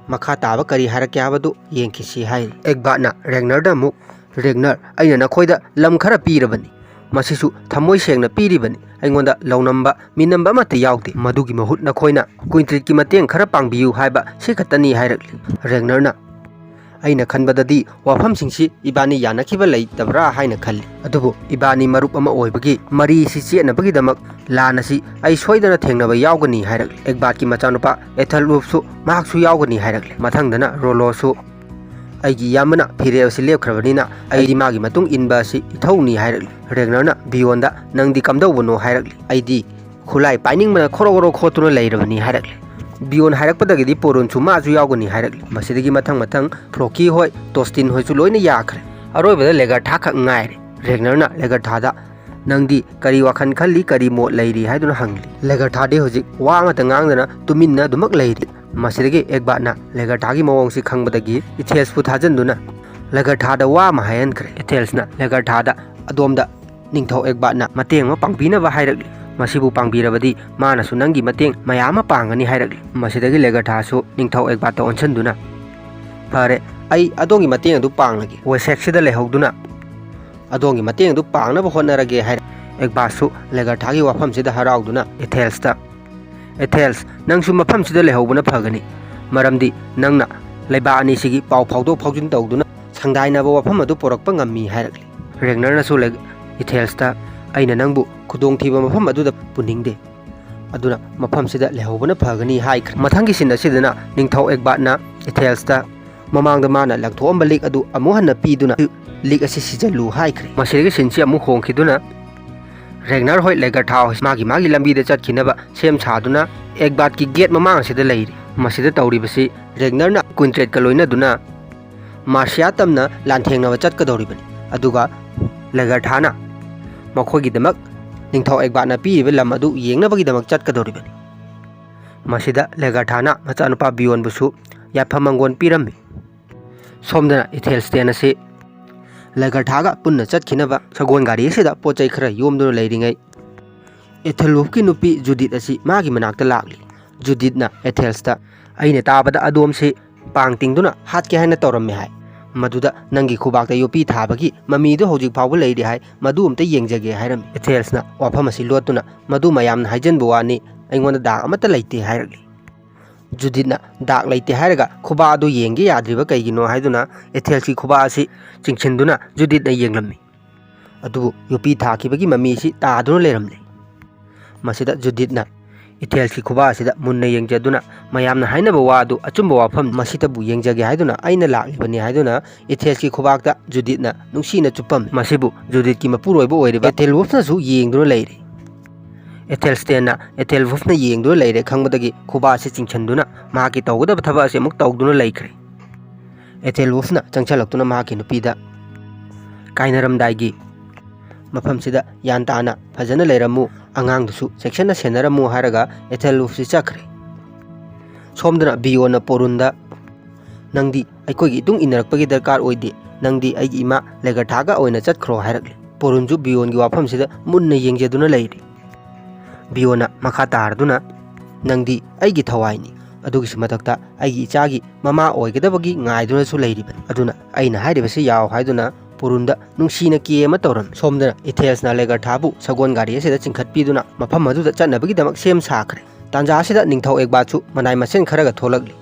ꯃꯈꯥ ꯇꯥꯕ ꯀꯔꯤ ꯍꯥꯏꯔꯛꯀꯦ ꯍꯥꯏꯕꯗꯨ ꯌꯦꯡꯈꯤꯁꯤ" ꯍꯥꯏꯔꯤ꯫ ꯑꯦꯒꯕꯥꯔꯠꯅ ꯔꯦꯒꯅꯔꯗ ꯑꯃꯨꯛ, "ꯔꯦꯒꯅꯔ, ꯑꯩꯅ ꯅꯈꯣꯏꯗ ꯂꯝ ꯈꯔ ꯄꯤꯔꯕꯅꯤ, ꯃꯁꯤꯁꯨ ꯊꯃꯣꯏ ꯁꯦꯡꯅ ꯄꯤꯔꯤꯕꯅꯤ, ꯑꯩꯉꯣꯟꯗ ꯂꯧꯅꯝꯕ ꯃꯤꯅꯝꯕ ꯑꯃꯠꯇ ꯌꯥꯎꯗꯦ꯫ ꯃꯗꯨꯒꯤ ꯃꯍꯨꯠ ꯅꯈꯣꯏꯅ ꯀ꯭ꯋꯤꯟꯇ꯭ꯔꯦꯠꯀꯤ ꯃꯇꯦꯡ ꯈꯔ ꯄꯥꯡꯕꯤꯌꯨ ꯍꯥꯏꯕ ꯁꯤ ꯈꯛꯇꯅꯤ" ꯍꯥꯏꯔꯛꯂꯤ꯫ ꯔꯦꯒꯅꯔꯅ, "ꯑꯩꯅ ꯈꯟꯕꯗꯗꯤ ꯋꯥꯐꯝꯁꯤꯡꯁꯤ ꯏꯕꯥꯅꯤ ꯌꯥꯅꯈꯤꯕ ꯂꯩꯇꯕ꯭ꯔꯥ ꯍꯥꯏꯅ ꯈꯜꯂꯤ, ꯑꯗꯨꯕꯨ ꯏꯕꯥꯅꯤ ꯃꯔꯨꯞ ꯑꯃ ꯑꯣꯏꯕꯒꯤ ꯃꯔꯤ ꯑꯁꯤ ꯆꯦꯠꯅꯕꯒꯤꯗꯃꯛ ꯂꯥꯟ ꯑꯁꯤ ꯑꯩ ꯁꯣꯏꯗꯅ ꯊꯦꯡꯅꯕ ꯌꯥꯎꯒꯅꯤ" ꯍꯥꯏꯔꯛꯂꯤ꯫ ꯑꯦꯒꯕꯥꯔꯠꯀꯤ ꯃꯆꯥꯅꯨꯄꯥ ꯑꯦꯊꯦꯜꯋꯨꯜꯐꯁꯨ ꯃꯍꯥꯛꯁꯨ ꯌꯥꯎꯒꯅꯤ ꯍꯥꯏꯔꯛꯂꯤ꯫ ꯃꯊꯪꯗꯅ ꯔꯣꯂꯣꯁꯨ, "ꯑꯩꯒꯤ ꯏꯌꯥꯝꯕꯅ ꯐꯤꯔꯦꯞ ꯑꯁꯤ ꯂꯦꯞꯈ꯭ꯔꯕꯅꯤꯅ ꯑꯩꯗꯤ ꯃꯥꯒꯤ ꯃꯇꯨꯡ ꯏꯟꯕ ꯑꯁꯤ ꯏꯊꯧꯅꯤ" ꯍꯥꯏꯔꯛꯂꯤ꯫ ꯔꯦꯒꯅꯔꯅ ꯕꯤꯌꯣꯟꯗ, "ꯅꯪꯗꯤ ꯀꯝꯗꯧꯕꯅꯣ?" ꯍꯥꯏꯔꯛꯂꯤ꯫ "ꯑꯩꯗꯤ ꯈꯨꯠꯂꯥꯏ ꯄꯥꯏꯅꯤꯡꯕꯅ ꯈꯣꯔꯣ ꯈꯣꯔꯣ ꯈꯣꯠꯇꯨꯅ ꯂꯩꯔꯕꯅꯤ" ꯍꯥꯏꯔꯛꯂꯤ꯫ ꯕꯤꯌꯣꯟ ꯍꯥꯏꯔꯛꯄꯗꯒꯤꯗꯤ ꯄꯣꯔꯨꯟꯁꯨ ꯃꯥꯁꯨ ꯌꯥꯎꯒꯅꯤ ꯍꯥꯏꯔꯛꯂꯤ꯫ ꯃꯁꯤꯗꯒꯤ ꯃꯊꯪ ꯃꯊꯪ ꯐ꯭ꯂꯣꯀꯤ ꯍꯣꯏ, ꯇꯣꯁꯇꯤꯟ ꯍꯣꯏꯁꯨ ꯂꯣꯏꯅ ꯌꯥꯈ꯭ꯔꯦ꯫ ꯑꯔꯣꯏꯕꯗ ꯂꯦꯒꯔꯊꯥ ꯈꯛ ꯉꯥꯏꯔꯦ꯫ ꯔꯦꯒꯅꯔꯅ ꯂꯦꯒꯔꯊꯥꯗ, "ꯅꯪꯗꯤ ꯀꯔꯤ ꯋꯥꯈꯜ ꯈꯜꯂꯤ, ꯀꯔꯤ ꯃꯣꯠ ꯂꯩꯔꯤ?" ꯍꯥꯏꯗꯨꯅ ꯍꯪꯂꯤ꯫ ꯂꯦꯒꯔꯊꯥꯗꯤ ꯍꯧꯖꯤꯛ ꯋꯥ ꯑꯃꯠꯇ ꯉꯥꯡꯗꯅ ꯇꯨꯃꯤꯟꯅ ꯑꯗꯨꯃꯛ ꯂꯩꯔꯤ꯫ ꯃꯁꯤꯗꯒꯤ ꯑꯦꯒꯕꯥꯠꯅ ꯂꯦꯒꯔꯊꯥꯒꯤ ꯃꯑꯣꯡꯁꯤ ꯈꯪꯕꯗꯒꯤ ꯏꯊꯦꯜꯁꯄꯨ ꯊꯥꯖꯟꯗꯨꯅ ꯂꯦꯒꯔꯊꯥꯗ ꯋꯥ ꯑꯃ ꯍꯥꯏꯍꯟꯈ꯭ꯔꯦ꯫ ꯏꯊꯦꯜꯁꯅ ꯂꯦꯒꯔꯊꯥꯗ, "ꯑꯗꯣꯝꯗ ꯅꯤꯡꯊꯧ ꯑꯦꯒꯕꯥꯠꯅ ꯃꯇꯦꯡ ꯑꯃ ꯄꯥꯡꯕꯤꯅꯕ ꯍꯥꯏꯔꯛꯂꯤ꯫ ꯃꯁꯤꯕꯨ ꯄꯥꯡꯕꯤꯔꯕꯗꯤ ꯃꯥꯅꯁꯨ ꯅꯪꯒꯤ ꯃꯇꯦꯡ ꯃꯌꯥꯝ ꯑꯃ ꯄꯥꯡꯒꯅꯤ" ꯍꯥꯏꯔꯛꯂꯤ꯫ ꯃꯁꯤꯗꯒꯤ ꯂꯦꯒꯔꯊꯥꯁꯨ ꯅꯤꯡꯊꯧ ꯑꯦꯒꯕꯥꯠꯇ ꯑꯣꯟꯁꯤꯟꯗꯨꯅ, "ꯐꯔꯦ, ꯑꯩ ꯑꯗꯣꯝꯒꯤ ꯃꯇꯦꯡ ꯑꯗꯨ ꯄꯥꯡꯂꯒꯦ꯫ ꯋꯦꯁꯦꯛꯁꯤꯗ ꯂꯩꯍꯧꯗꯨꯅ ꯑꯗꯣꯝꯒꯤ ꯃꯇꯦꯡ ꯑꯗꯨ ꯄꯥꯡꯅꯕ ꯍꯣꯠꯅꯔꯒꯦ" ꯍꯥꯏꯔꯦ꯫ ꯑꯦꯒꯕꯥꯁꯁꯨ ꯂꯦꯒꯔꯊꯥꯒꯤ ꯋꯥꯐꯝꯁꯤꯗ ꯍꯔꯥꯎꯗꯨꯅ ꯏꯊꯦꯜꯁꯇ, "ꯏꯊꯦꯜꯁ, ꯅꯪꯁꯨ ꯃꯐꯝꯁꯤꯗ ꯂꯩꯍꯧꯕꯅ ꯐꯒꯅꯤ, ꯃꯔꯝꯗꯤ ꯅꯪꯅ ꯂꯩꯕꯥꯛ ꯑꯅꯤꯁꯤꯒꯤ ꯄꯥꯎ ꯐꯥꯎꯗꯣꯛ ꯐꯥꯎꯖꯤꯟ ꯇꯧꯗꯨꯅ ꯁꯪꯗꯥꯏꯅꯕ ꯋꯥꯐꯝ ꯑꯗꯨ ꯄꯨꯔꯛꯄ ꯉꯝꯃꯤ" ꯍꯥꯏꯔꯛꯂꯤ꯫ ꯔꯦꯒꯅꯔꯅꯁꯨ ꯂꯦ-, ꯏꯊꯦꯜꯁꯇ, "ꯑꯩꯅ ꯅꯪꯕꯨ ꯈꯨꯗꯣꯡꯊꯤꯕ ꯃꯐꯝ ꯑꯗꯨꯗ ꯄꯨꯅꯤꯡꯗꯦ, ꯑꯗꯨꯅ ꯃꯐꯝꯁꯤꯗ ꯂꯩꯍꯧꯕꯅ ꯐꯒꯅꯤ" ꯍꯥꯏꯈ꯭ꯔꯦ꯫ ꯃꯊꯪꯒꯤ ꯁꯤꯟ ꯑꯁꯤꯗꯅ ꯅꯤꯡꯊꯧ ꯑꯦꯒꯕꯥꯠꯅ ꯏꯊꯦꯜꯁꯇ ꯃꯃꯥꯡꯗ ꯃꯥꯅ ꯂꯪꯊꯣꯛꯑꯝꯕ ꯂꯤꯛ ꯑꯗꯨ ꯑꯃꯨꯛ ꯍꯟꯅ ꯄꯤꯗꯨꯅ, "ꯂꯤꯛ ꯑꯁꯤ ꯁꯤꯖꯜꯂꯨ" ꯍꯥꯏꯈ꯭ꯔꯦ꯫ ꯃꯁꯤꯗꯒꯤ ꯁꯤꯟꯁꯤ ꯑꯃꯨꯛ ꯍꯣꯡꯈꯤꯗꯨꯅ ꯔꯦꯒꯅꯔ ꯍꯣꯏ ꯂꯦꯒꯔꯊꯥ ꯍꯣꯏ ꯃꯥꯒꯤ ꯃꯥꯒꯤ ꯂꯝꯕꯤꯗ ꯆꯠꯈꯤꯅꯕ ꯁꯦꯝ ꯁꯥꯗꯨꯅ ꯑꯦꯒꯕꯥꯠꯀꯤ ꯒꯦꯠ ꯃꯃꯥꯡ ꯑꯁꯤꯗ ꯂꯩꯔꯤ꯫ ꯃꯁꯤꯗ ꯇꯧꯔꯤꯕꯁꯤ ꯔꯦꯒꯅꯔꯅ ꯀ꯭ꯋꯤꯟꯇ꯭ꯔꯦꯠꯀ ꯂꯣꯏꯅꯗꯨꯅ ꯃꯥꯔꯁꯤꯌꯥ ꯇꯝꯅ ꯂꯥꯟꯊꯦꯡꯅꯕ ꯆꯠꯀꯗꯧꯔꯤꯕꯅꯤ, ꯑꯗꯨꯒ ꯂꯦꯒꯔꯊꯥꯅ ꯃꯈꯣꯏꯒꯤꯗꯃꯛ ꯅꯤꯡꯊꯧ ꯑꯦꯒꯕꯥꯠꯅ ꯄꯤꯔꯤꯕ ꯂꯝ ꯑꯗꯨ ꯌꯦꯡꯅꯕꯒꯤꯗꯃꯛ ꯆꯠꯀꯗꯧꯔꯤꯕꯅꯤ꯫ ꯃꯁꯤꯗ ꯂꯦꯒꯔꯊꯥꯅ ꯃꯆꯥꯅꯨꯄꯥ ꯕꯤꯌꯣꯟꯕꯨꯁꯨ ꯌꯥꯏꯐ ꯃꯪꯒꯣꯟ ꯄꯤꯔꯝꯃꯤ꯫ ꯁꯣꯝꯗꯅ ꯏꯊꯦꯜꯁꯇꯦꯟ ꯑꯁꯤ ꯂꯦꯒꯔꯊꯥꯒ ꯄꯨꯟꯅ ꯆꯠꯈꯤꯅꯕ ꯁꯒꯣꯜ ꯒꯥꯔꯤ ꯑꯁꯤꯗ ꯄꯣꯠ ꯆꯩ ꯈꯔ ꯌꯣꯝꯗꯨꯅ ꯂꯩꯔꯤꯉꯩ, ꯑꯦꯊꯦꯜꯋꯨꯐꯀꯤ ꯅꯨꯄꯤ ꯖꯨꯗꯤꯠ ꯑꯁꯤ ꯃꯥꯒꯤ ꯃꯅꯥꯛꯇ ꯂꯥꯛꯂꯤ꯫ ꯖꯨꯗꯤꯠꯅ ꯑꯦꯊꯦꯜꯁꯇ, "ꯑꯩꯅ ꯇꯥꯕꯗ ꯑꯗꯣꯝꯁꯤ ꯄꯥꯡ ꯇꯤꯡꯗꯨꯅ ꯍꯥꯠꯀꯦ ꯍꯥꯏꯅ ꯇꯧꯔꯝꯃꯤ ꯍꯥꯏ꯫ ꯃꯗꯨꯗ ꯅꯪꯒꯤ ꯈꯨꯕꯥꯛꯇ ꯌꯣꯠꯄꯤ ꯊꯥꯕꯒꯤ ꯃꯃꯤꯗꯨ ꯍꯧꯖꯤꯛ ꯐꯥꯎꯕ ꯂꯩꯔꯤ ꯍꯥꯏ, ꯃꯗꯨ ꯑꯝꯇ ꯌꯦꯡꯖꯒꯦ" ꯍꯥꯏꯔꯝꯃꯤ꯫ ꯑꯦꯊꯦꯜꯁꯅ ꯋꯥꯐꯝ ꯑꯁꯤ ꯂꯣꯠꯇꯨꯅ, "ꯃꯗꯨ ꯃꯌꯥꯝꯅ ꯍꯥꯏꯖꯟꯕ ꯋꯥꯅꯤ, ꯑꯩꯉꯣꯟꯗ ꯗꯥꯛ ꯑꯃꯠꯇ ꯂꯩꯇꯦ" ꯍꯥꯏꯔꯛꯂꯤ꯫ ꯖꯨꯗꯤꯠꯅ ꯗꯥꯛ ꯂꯩꯇꯦ ꯍꯥꯏꯔꯒ ꯈꯨꯕꯥꯛ ꯑꯗꯨ ꯌꯦꯡꯒꯦ ꯌꯥꯗ꯭ꯔꯤꯕ ꯀꯩꯒꯤꯅꯣ ꯍꯥꯏꯗꯨꯅ ꯑꯦꯊꯦꯜꯁꯀꯤ ꯈꯨꯕꯥꯛ ꯑꯁꯤ ꯆꯤꯡꯁꯤꯟꯗꯨꯅ ꯖꯨꯗꯤꯠꯅ ꯌꯦꯡꯂꯝꯃꯤ꯫ ꯑꯗꯨꯕꯨ ꯌꯣꯠꯄꯤ ꯊꯥꯈꯤꯕꯒꯤ ꯃꯃꯤ ꯑꯁꯤ ꯇꯥꯗꯨꯅ ꯂꯩꯔꯝꯂꯦ꯫ ꯃꯁꯤꯗ ꯖꯨꯗꯤꯠꯅ ꯏꯊꯦꯜꯁꯀꯤ ꯈꯨꯕꯥꯛ ꯑꯁꯤꯗ ꯃꯨꯟꯅ ꯌꯦꯡꯖꯗꯨꯅ, "ꯃꯌꯥꯝꯅ ꯍꯥꯏꯅꯕ ꯋꯥ ꯑꯗꯨ ꯑꯆꯨꯝꯕ ꯋꯥꯐꯝ, ꯃꯁꯤꯇꯕꯨ ꯌꯦꯡꯖꯒꯦ ꯍꯥꯏꯗꯨꯅ ꯑꯩꯅ ꯂꯥꯛꯂꯤꯕꯅꯤ" ꯍꯥꯏꯗꯨꯅ ꯏꯊꯦꯜꯁꯀꯤ ꯈꯨꯕꯥꯛꯇ ꯖꯨꯗꯤꯠꯅ ꯅꯨꯡꯁꯤꯅ ꯆꯨꯞꯄꯝꯃꯤ꯫ ꯃꯁꯤꯕꯨ ꯖꯨꯗꯤꯠꯀꯤ ꯃꯄꯨꯔꯣꯏꯕ ꯑꯣꯏꯔꯤꯕ ꯑꯦꯊꯦꯜꯋꯨꯐꯅꯁꯨ ꯌꯦꯡꯗꯨꯅ ꯂꯩꯔꯤ꯫ ꯑꯦꯊꯦꯜꯁꯇꯦꯟꯅ ꯑꯦꯊꯦꯜꯋꯨꯐꯅ ꯌꯦꯡꯗꯨꯅ ꯂꯩꯔꯦ ꯈꯪꯕꯗꯒꯤ ꯈꯨꯕꯥꯛ ꯑꯁꯤ ꯆꯤꯡꯁꯤꯟꯗꯨꯅ ꯃꯍꯥꯛꯀꯤ ꯇꯧꯒꯗꯕ ꯊꯕꯛ ꯑꯁꯤ ꯑꯃꯨꯛ ꯇꯧꯗꯨꯅ ꯂꯩꯈ꯭ꯔꯦ꯫ ꯑꯦꯊꯦꯜꯋꯨꯐꯅ ꯆꯪꯁꯤꯜꯂꯛꯇꯨꯅ ꯃꯍꯥꯛꯀꯤ ꯅꯨꯄꯤꯗ, "ꯀꯥꯏꯅꯔꯝꯗꯥꯏꯒꯤ ꯃꯐꯝꯁꯤꯗ ꯒ꯭ꯌꯥꯟ ꯇꯥꯅ ꯐꯖꯅ ꯂꯩꯔꯝꯃꯨ, ꯑꯉꯥꯡꯗꯨꯁꯨ ꯆꯦꯛꯁꯤꯟꯅ ꯁꯦꯟꯅꯔꯝꯃꯨ ꯍꯥꯏꯔꯒ ꯑꯦꯊꯦꯜ ꯋꯨꯐꯁꯤ ꯆꯠꯈ꯭ꯔꯦ꯫ ꯁꯣꯝꯗꯅ ꯕꯤꯌꯣꯟꯅ ꯄꯣꯔꯨꯟꯗ, "ꯅꯪꯗꯤ ꯑꯩꯈꯣꯏꯒꯤ ꯏꯇꯨꯡ ꯏꯟꯅꯔꯛꯄꯒꯤ ꯗꯔꯀꯥꯔ ꯑꯣꯏꯗꯦ, ꯅꯪꯗꯤ ꯑꯩꯒꯤ ꯏꯃꯥ ꯂꯦꯒꯔꯊꯥꯒ ꯑꯣꯏꯅ ꯆꯠꯈ꯭ꯔꯣ" ꯍꯥꯏꯔꯛꯂꯤ꯫ ꯄꯣꯔꯨꯟꯁꯨ ꯕꯤꯌꯣꯟꯒꯤ ꯋꯥꯐꯝꯁꯤꯗ ꯃꯨꯟꯅ ꯌꯦꯡꯖꯗꯨꯅ ꯂꯩꯔꯤ꯫ ꯕꯤꯌꯣꯟꯅ ꯃꯈꯥ ꯇꯥꯔꯗꯨꯅ, "ꯅꯪꯗꯤ ꯑꯩꯒꯤ ꯊꯋꯥꯏꯅꯤ, ꯑꯗꯨꯒꯤꯁꯨ ꯃꯊꯛꯇ ꯑꯩꯒꯤ ꯏꯆꯥꯒꯤ ꯃꯃꯥ ꯑꯣꯏꯒꯗꯕꯒꯤ ꯉꯥꯏꯗꯨꯅꯁꯨ ꯂꯩꯔꯤꯕꯅꯤ, ꯑꯗꯨꯅ ꯑꯩꯅ ꯍꯥꯏꯔꯤꯕꯁꯤ ꯌꯥꯎ" ꯍꯥꯏꯗꯨꯅ ꯄꯨꯔꯨꯟꯗ ꯅꯨꯡꯁꯤꯅ ꯀꯦ ꯑꯃ ꯇꯧꯔꯝꯃꯤ꯫ ꯁꯣꯝꯗꯅ ꯏꯊꯦꯜꯁꯅ ꯂꯦꯒꯔꯊꯥꯕꯨ ꯁꯒꯣꯜ ꯒꯥꯔꯤ ꯑꯁꯤꯗ ꯆꯤꯡꯈꯠꯄꯤꯗꯨꯅ ꯃꯐꯝ ꯑꯗꯨꯗ ꯆꯠꯅꯕꯒꯤꯗꯃꯛ ꯁꯦꯝ ꯁꯥꯈ꯭ꯔꯦ꯫ ꯇꯥꯟꯖꯥ ꯑꯁꯤꯗ ꯅꯤꯡꯊꯧ ꯑꯦꯛꯕꯥꯠꯁꯨ ꯃꯅꯥꯏ ꯃꯁꯤꯟ ꯈꯔꯒ ꯊꯣꯛꯂꯛꯂꯤ꯫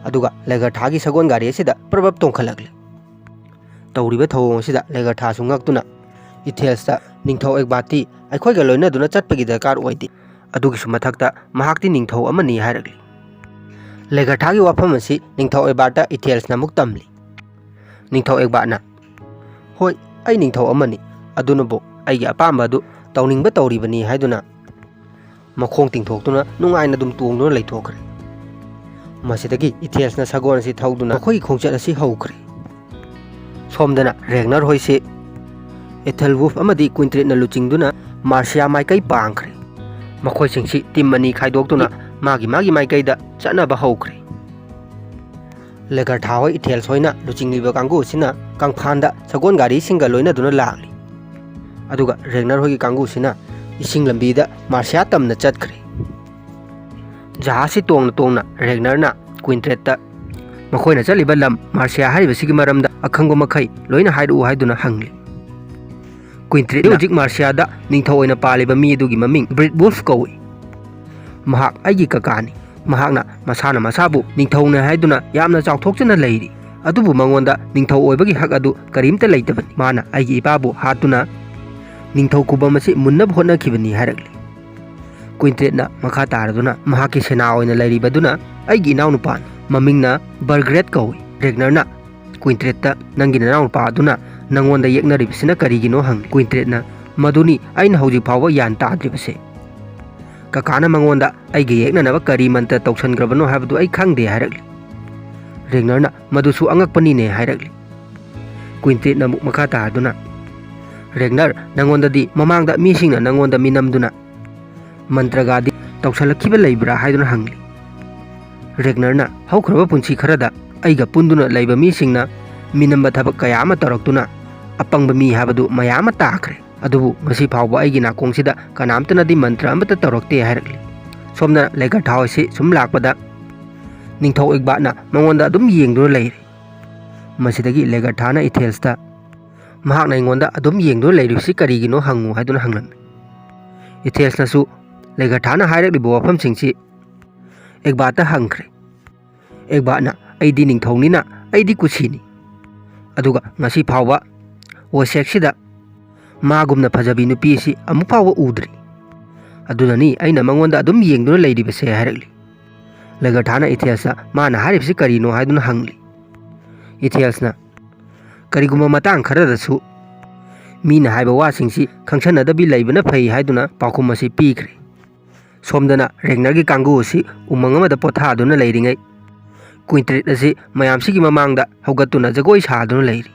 ꯑꯗꯨꯒ ꯂꯦꯒꯔꯊꯥꯒꯤ ꯁꯒꯣꯜ ꯒꯥꯔꯤ ꯑꯁꯤꯗ ꯄ꯭ꯔꯕꯞ ꯇꯣꯡꯈꯠꯂꯛꯂꯤ꯫ ꯇꯧꯔꯤꯕ ꯊꯧꯑꯣꯡ ꯑꯁꯤꯗ ꯂꯦꯒꯔꯊꯥꯁꯨ ꯉꯛꯇꯨꯅ ꯏꯊꯦꯜꯁꯇ, "ꯅꯤꯡꯊꯧ ꯑꯦꯛꯕꯥꯠꯇꯤ ꯑꯩꯈꯣꯏꯒ ꯂꯣꯏꯅꯗꯨꯅ ꯆꯠꯄꯒꯤ ꯗꯔꯀꯥꯔ ꯑꯣꯏꯗꯦ, ꯑꯗꯨꯒꯤꯁꯨ ꯃꯊꯛꯇ ꯃꯍꯥꯛꯇꯤ ꯅꯤꯡꯊꯧ ꯑꯃꯅꯤ" ꯍꯥꯏꯔꯛꯂꯤ꯫ ꯂꯦꯒꯔꯊꯥꯒꯤ ꯋꯥꯐꯝ ꯑꯁꯤ ꯅꯤꯡꯊꯧ ꯑꯦꯛꯕꯥꯠꯇ ꯏꯊꯦꯜꯁꯅ ꯑꯃꯨꯛ ꯇꯝꯂꯤ꯫ ꯅꯤꯡꯊꯧ ꯑꯦꯛꯕꯥꯠꯅ, "ꯍꯣꯏ, ꯑꯩ ꯅꯤꯡꯊꯧ ꯑꯃꯅꯤ, ꯑꯗꯨꯅꯕꯨ ꯑꯩꯒꯤ ꯑꯄꯥꯝꯕ ꯑꯗꯨ ꯇꯧꯅꯤꯡꯕ ꯇꯧꯔꯤꯕꯅꯤ" ꯍꯥꯏꯗꯨꯅ ꯃꯈꯣꯡ ꯇꯤꯡꯊꯣꯛꯇꯨꯅ ꯅꯨꯡꯉꯥꯏꯅ ꯑꯗꯨꯝ ꯇꯣꯡꯗꯨꯅ ꯂꯩꯊꯣꯛꯈ꯭ꯔꯦ꯫ ꯃꯁꯤꯗꯒꯤ ꯏꯊꯦꯜꯁꯅ ꯁꯒꯣꯜ ꯑꯁꯤ ꯊꯧꯗꯨꯅ ꯃꯈꯣꯏꯒꯤ ꯈꯣꯡꯆꯠ ꯑꯁꯤ ꯍꯧꯈ꯭ꯔꯦ꯫ ꯁꯣꯝꯗꯅ ꯔꯦꯒꯅꯔ ꯍꯣꯏꯁꯤ ꯑꯦꯊꯦꯜ ꯋꯨꯐ ꯑꯃꯗꯤ ꯀ꯭ꯋꯤꯟꯇ꯭ꯔꯦꯠꯅ ꯂꯨꯆꯤꯡꯗꯨꯅ ꯃꯥꯔꯁꯤꯌꯥ ꯃꯥꯏꯀꯩ ꯄꯥꯡꯈ꯭ꯔꯦ꯫ ꯃꯈꯣꯏꯁꯤꯡꯁꯤ ꯇꯤꯝ ꯑꯅꯤ ꯈꯥꯏꯗꯣꯛꯇꯨꯅ ꯃꯥꯒꯤ ꯃꯥꯒꯤ ꯃꯥꯏꯀꯩꯗ ꯆꯠꯅꯕ ꯍꯧꯈ꯭ꯔꯦ꯫ ꯂꯦꯒꯔꯊꯥ ꯍꯣꯏ ꯏꯊꯦꯜꯁ ꯍꯣꯏꯅ ꯂꯨꯆꯤꯡꯂꯤꯕ ꯀꯥꯡꯕꯨ ꯑꯁꯤꯅ ꯀꯪꯐꯥꯟꯗ ꯁꯒꯣꯜ ꯒꯥꯔꯤꯁꯤꯡꯒ ꯂꯣꯏꯅꯗꯨꯅ ꯂꯥꯛꯂꯤ꯫ ꯑꯗꯨꯒ ꯔꯦꯒꯅꯔ ꯍꯣꯏꯒꯤ ꯀꯥꯡꯕꯨꯁꯤꯅ ꯏꯁꯤꯡ ꯂꯝꯕꯤꯗ ꯃꯥꯔꯁꯤꯌꯥ ꯇꯝꯅ ꯆꯠꯈ꯭ꯔꯦ꯫ ꯖꯍꯥꯖꯁꯤ ꯇꯣꯡꯅ ꯇꯣꯡꯅ ꯔꯦꯒꯅꯔꯅ ꯀ꯭ꯋꯤꯟꯇ꯭ꯔꯦꯠꯇ ꯃꯈꯣꯏꯅ ꯆꯠꯂꯤꯕ ꯂꯝ ꯃꯥꯔꯁꯤꯌꯥ ꯍꯥꯏꯔꯤꯕꯁꯤꯒꯤ ꯃꯔꯝꯗ ꯑꯈꯪꯕ ꯃꯈꯩ ꯂꯣꯏꯅ ꯍꯥꯏꯔꯛꯎ ꯍꯥꯏꯗꯨꯅ ꯍꯪꯂꯤ꯫ ꯀ꯭ꯋꯤꯟꯇ꯭ꯔꯦꯠꯅ ꯍꯧꯖꯤꯛ ꯃꯥꯔꯁꯤꯌꯥꯗ ꯅꯤꯡꯊꯧ ꯑꯣꯏꯅ ꯄꯥꯜꯂꯤꯕ ꯃꯤ ꯑꯗꯨꯒꯤ ꯃꯃꯤꯡ ꯕ꯭ꯔꯤꯠ ꯋꯨꯜꯐ ꯀꯧꯏ꯫ ꯃꯍꯥꯛ ꯑꯩꯒꯤ ꯀꯀꯥꯅꯤ꯫ ꯃꯍꯥꯛꯅ ꯃꯁꯥꯅ ꯃꯁꯥꯕꯨ ꯅꯤꯡꯊꯧꯅꯦ ꯍꯥꯏꯗꯨꯅ ꯌꯥꯝꯅ ꯆꯥꯎꯊꯣꯛꯆꯅ ꯂꯩꯔꯤ꯫ ꯑꯗꯨꯕꯨ ꯃꯉꯣꯟꯗ ꯅꯤꯡꯊꯧ ꯑꯣꯏꯕꯒꯤ ꯍꯛ ꯑꯗꯨ ꯀꯔꯤꯝꯇ ꯂꯩꯇꯕꯅꯤ꯫ ꯃꯥꯅ ꯑꯩꯒꯤ ꯏꯄꯥꯕꯨ ꯍꯥꯠꯇꯨꯅ ꯅꯤꯡꯊꯧ ꯈꯨꯕꯝ ꯑꯁꯤ ꯃꯨꯟꯅꯕ ꯍꯣꯠꯅꯈꯤꯕꯅꯤ ꯍꯥꯏꯔꯛꯂꯤ꯫ ꯀ꯭ꯋꯤꯟꯇ꯭ꯔꯦꯠꯅ ꯃꯈꯥ ꯇꯥꯔꯗꯨꯅ ꯃꯍꯥꯛꯀꯤ ꯁꯦꯅꯥ ꯑꯣꯏꯅ ꯂꯩꯔꯤꯕꯗꯨꯅ ꯑꯩꯒꯤ ꯏꯅꯥꯎꯅꯨꯄꯥꯅꯤ꯫ ꯃꯃꯤꯡꯅ ꯕꯔꯒ꯭ꯔꯦꯠ ꯀꯧꯏ꯫ ꯔꯦꯒꯅꯔꯅ ꯀ꯭ꯋꯤꯟꯇ꯭ꯔꯦꯠꯇ, "ꯅꯪꯒꯤ ꯅꯅꯥꯎꯅꯨꯄꯥ ꯑꯗꯨꯅ ꯅꯪꯉꯣꯟꯗ ꯌꯦꯛꯅꯔꯤꯕꯁꯤꯅ ꯀꯔꯤꯒꯤꯅꯣ?" ꯍꯪꯂꯤ꯫ ꯀ꯭ꯋꯤꯟꯇ꯭ꯔꯦꯠꯅ, "ꯃꯗꯨꯅꯤ ꯑꯩꯅ ꯍꯧꯖꯤꯛ ꯐꯥꯎꯕ ꯒ꯭ꯌꯥꯟ ꯇꯥꯗ꯭ꯔꯤꯕꯁꯦ꯫ ꯀꯀꯥꯅ ꯃꯉꯣꯟꯗ ꯑꯩꯒ ꯌꯦꯛꯅꯅꯕ ꯀꯔꯤ ꯃꯟꯇ꯭ꯔ ꯇꯧꯁꯟꯈ꯭ꯔꯕꯅꯣ ꯍꯥꯏꯕꯗꯨ ꯑꯩ ꯈꯪꯗꯦ" ꯍꯥꯏꯔꯛꯂꯤ꯫ ꯔꯦꯒꯅꯔꯅ, "ꯃꯗꯨꯁꯨ ꯑꯉꯛꯄꯅꯤꯅꯦ" ꯍꯥꯏꯔꯛꯂꯤ꯫ ꯀ꯭ꯋꯤꯟꯇ꯭ꯔꯦꯠꯅ ꯑꯃꯨꯛ ꯃꯈꯥ ꯇꯥꯗꯨꯅ, "ꯔꯦꯒꯅꯔ, ꯅꯪꯉꯣꯟꯗꯗꯤ ꯃꯃꯥꯡꯗ ꯃꯤꯁꯤꯡꯅ ꯅꯪꯉꯣꯟꯗ ꯃꯤꯅꯝꯗꯨꯅ ꯃꯟꯇ꯭ꯔꯒꯥꯗꯤ ꯇꯧꯁꯜꯂꯛꯈꯤꯕ ꯂꯩꯕ꯭ꯔꯥ?" ꯍꯥꯏꯗꯨꯅ ꯍꯪꯂꯤ꯫ ꯔꯦꯒꯅꯔꯅ, "ꯍꯧꯈ꯭ꯔꯕ ꯄꯨꯟꯁꯤ ꯈꯔꯗ ꯑꯩꯒ ꯄꯨꯟꯗꯨꯅ ꯂꯩꯕ ꯃꯤꯁꯤꯡꯅ ꯃꯤꯅꯝꯕ ꯊꯕꯛ ꯀꯌꯥ ꯑꯃ ꯇꯧꯔꯛꯇꯨꯅ ꯑꯄꯪꯕ ꯃꯤ ꯍꯥꯏꯕꯗꯨ ꯃꯌꯥꯝ ꯑꯃ ꯇꯥꯈ꯭ꯔꯦ꯫ ꯑꯗꯨꯕꯨ ꯉꯁꯤ ꯐꯥꯎꯕ ꯑꯩꯒꯤ ꯅꯥꯀꯣꯡꯁꯤꯗ ꯀꯅꯥꯝꯇꯅꯗꯤ ꯃꯟꯇ꯭ꯔ ꯑꯃꯠꯇ ꯇꯧꯔꯛꯇꯦ" ꯍꯥꯏꯔꯛꯂꯤ꯫ ꯁꯣꯝꯗ ꯂꯦꯒꯔꯊꯥ ꯍꯣꯏꯁꯤ ꯁꯨꯝ ꯂꯥꯛꯄꯗ ꯅꯤꯡꯊꯧ ꯏꯒꯕꯥꯠꯅ ꯃꯉꯣꯟꯗ ꯑꯗꯨꯝ ꯌꯦꯡꯗꯨꯅ ꯂꯩꯔꯤ꯫ ꯃꯁꯤꯗꯒꯤ ꯂꯦꯒꯔꯊꯥꯅ ꯏꯊꯦꯜꯁꯇ, "ꯃꯍꯥꯛꯅ ꯑꯩꯉꯣꯟꯗ ꯑꯗꯨꯝ ꯌꯦꯡꯗꯨꯅ ꯂꯩꯔꯤꯕꯁꯤ ꯀꯔꯤꯒꯤꯅꯣ ꯍꯪꯉꯨ" ꯍꯥꯏꯗꯨꯅ ꯍꯪꯂꯝꯃꯤ꯫ ꯏꯊꯦꯜꯁꯅꯁꯨ ꯂꯦꯒꯔꯊꯥꯅ ꯍꯥꯏꯔꯛꯂꯤꯕ ꯋꯥꯐꯝꯁꯤꯡꯁꯤ ꯏꯒꯕꯥꯠꯇ ꯍꯪꯈ꯭ꯔꯦ꯫ ꯏꯒꯕꯥꯠꯅ, "ꯑꯩꯗꯤ ꯅꯤꯡꯊꯧꯅꯤꯅ ꯑꯩꯗꯤ ꯀꯨꯁꯤꯅꯤ꯫ ꯑꯗꯨꯒ ꯉꯁꯤ ꯐꯥꯎꯕ ꯋꯥꯁꯦꯛꯁꯤꯗ ꯃꯥꯒꯨꯝꯅ ꯐꯖꯕꯤ ꯅꯨꯄꯤ ꯑꯁꯤ ꯑꯃꯨꯛ ꯐꯥꯎꯕ ꯎꯗ꯭ꯔꯤ꯫ ꯑꯗꯨꯅꯅꯤ ꯑꯩꯅ ꯃꯉꯣꯟꯗ ꯑꯗꯨꯝ ꯌꯦꯡꯗꯨꯅ ꯂꯩꯔꯤꯕꯁꯦ" ꯍꯥꯏꯔꯛꯂꯤ꯫ ꯂꯦꯒꯔꯊꯥꯅ ꯏꯊꯦꯜꯁꯇ ꯃꯥꯅ ꯍꯥꯏꯔꯤꯕꯁꯤ ꯀꯔꯤꯅꯣ ꯍꯥꯏꯗꯨꯅ ꯍꯪꯂꯤ꯫ ꯏꯊꯦꯜꯁꯅ, "ꯀꯔꯤꯒꯨꯝꯕ ꯃꯇꯥꯡ ꯈꯔꯗꯁꯨ ꯃꯤꯅ ꯍꯥꯏꯕ ꯋꯥꯁꯤꯡꯁꯤ ꯈꯪꯁꯟꯅꯗꯕꯤ ꯂꯩꯕꯅ ꯐꯩ" ꯍꯥꯏꯗꯨꯅ ꯄꯥꯎꯈꯨꯝ ꯑꯁꯤ ꯄꯤꯈ꯭ꯔꯦ꯫ ꯁꯣꯝꯗꯅ ꯔꯦꯒꯅꯔꯒꯤ ꯀꯥꯡꯕꯨ ꯑꯁꯤ ꯎꯃꯪ ꯑꯃꯗ ꯄꯣꯊꯥꯗꯨꯅ ꯂꯩꯔꯤꯉꯩ, ꯀꯨꯏꯟꯇ꯭ꯔꯤꯠ ꯑꯁꯤ ꯃꯌꯥꯝꯁꯤꯒꯤ ꯃꯃꯥꯡꯗ ꯍꯧꯒꯠꯇꯨꯅ ꯖꯒꯣꯏ ꯁꯥꯗꯨꯅ ꯂꯩꯔꯤ꯫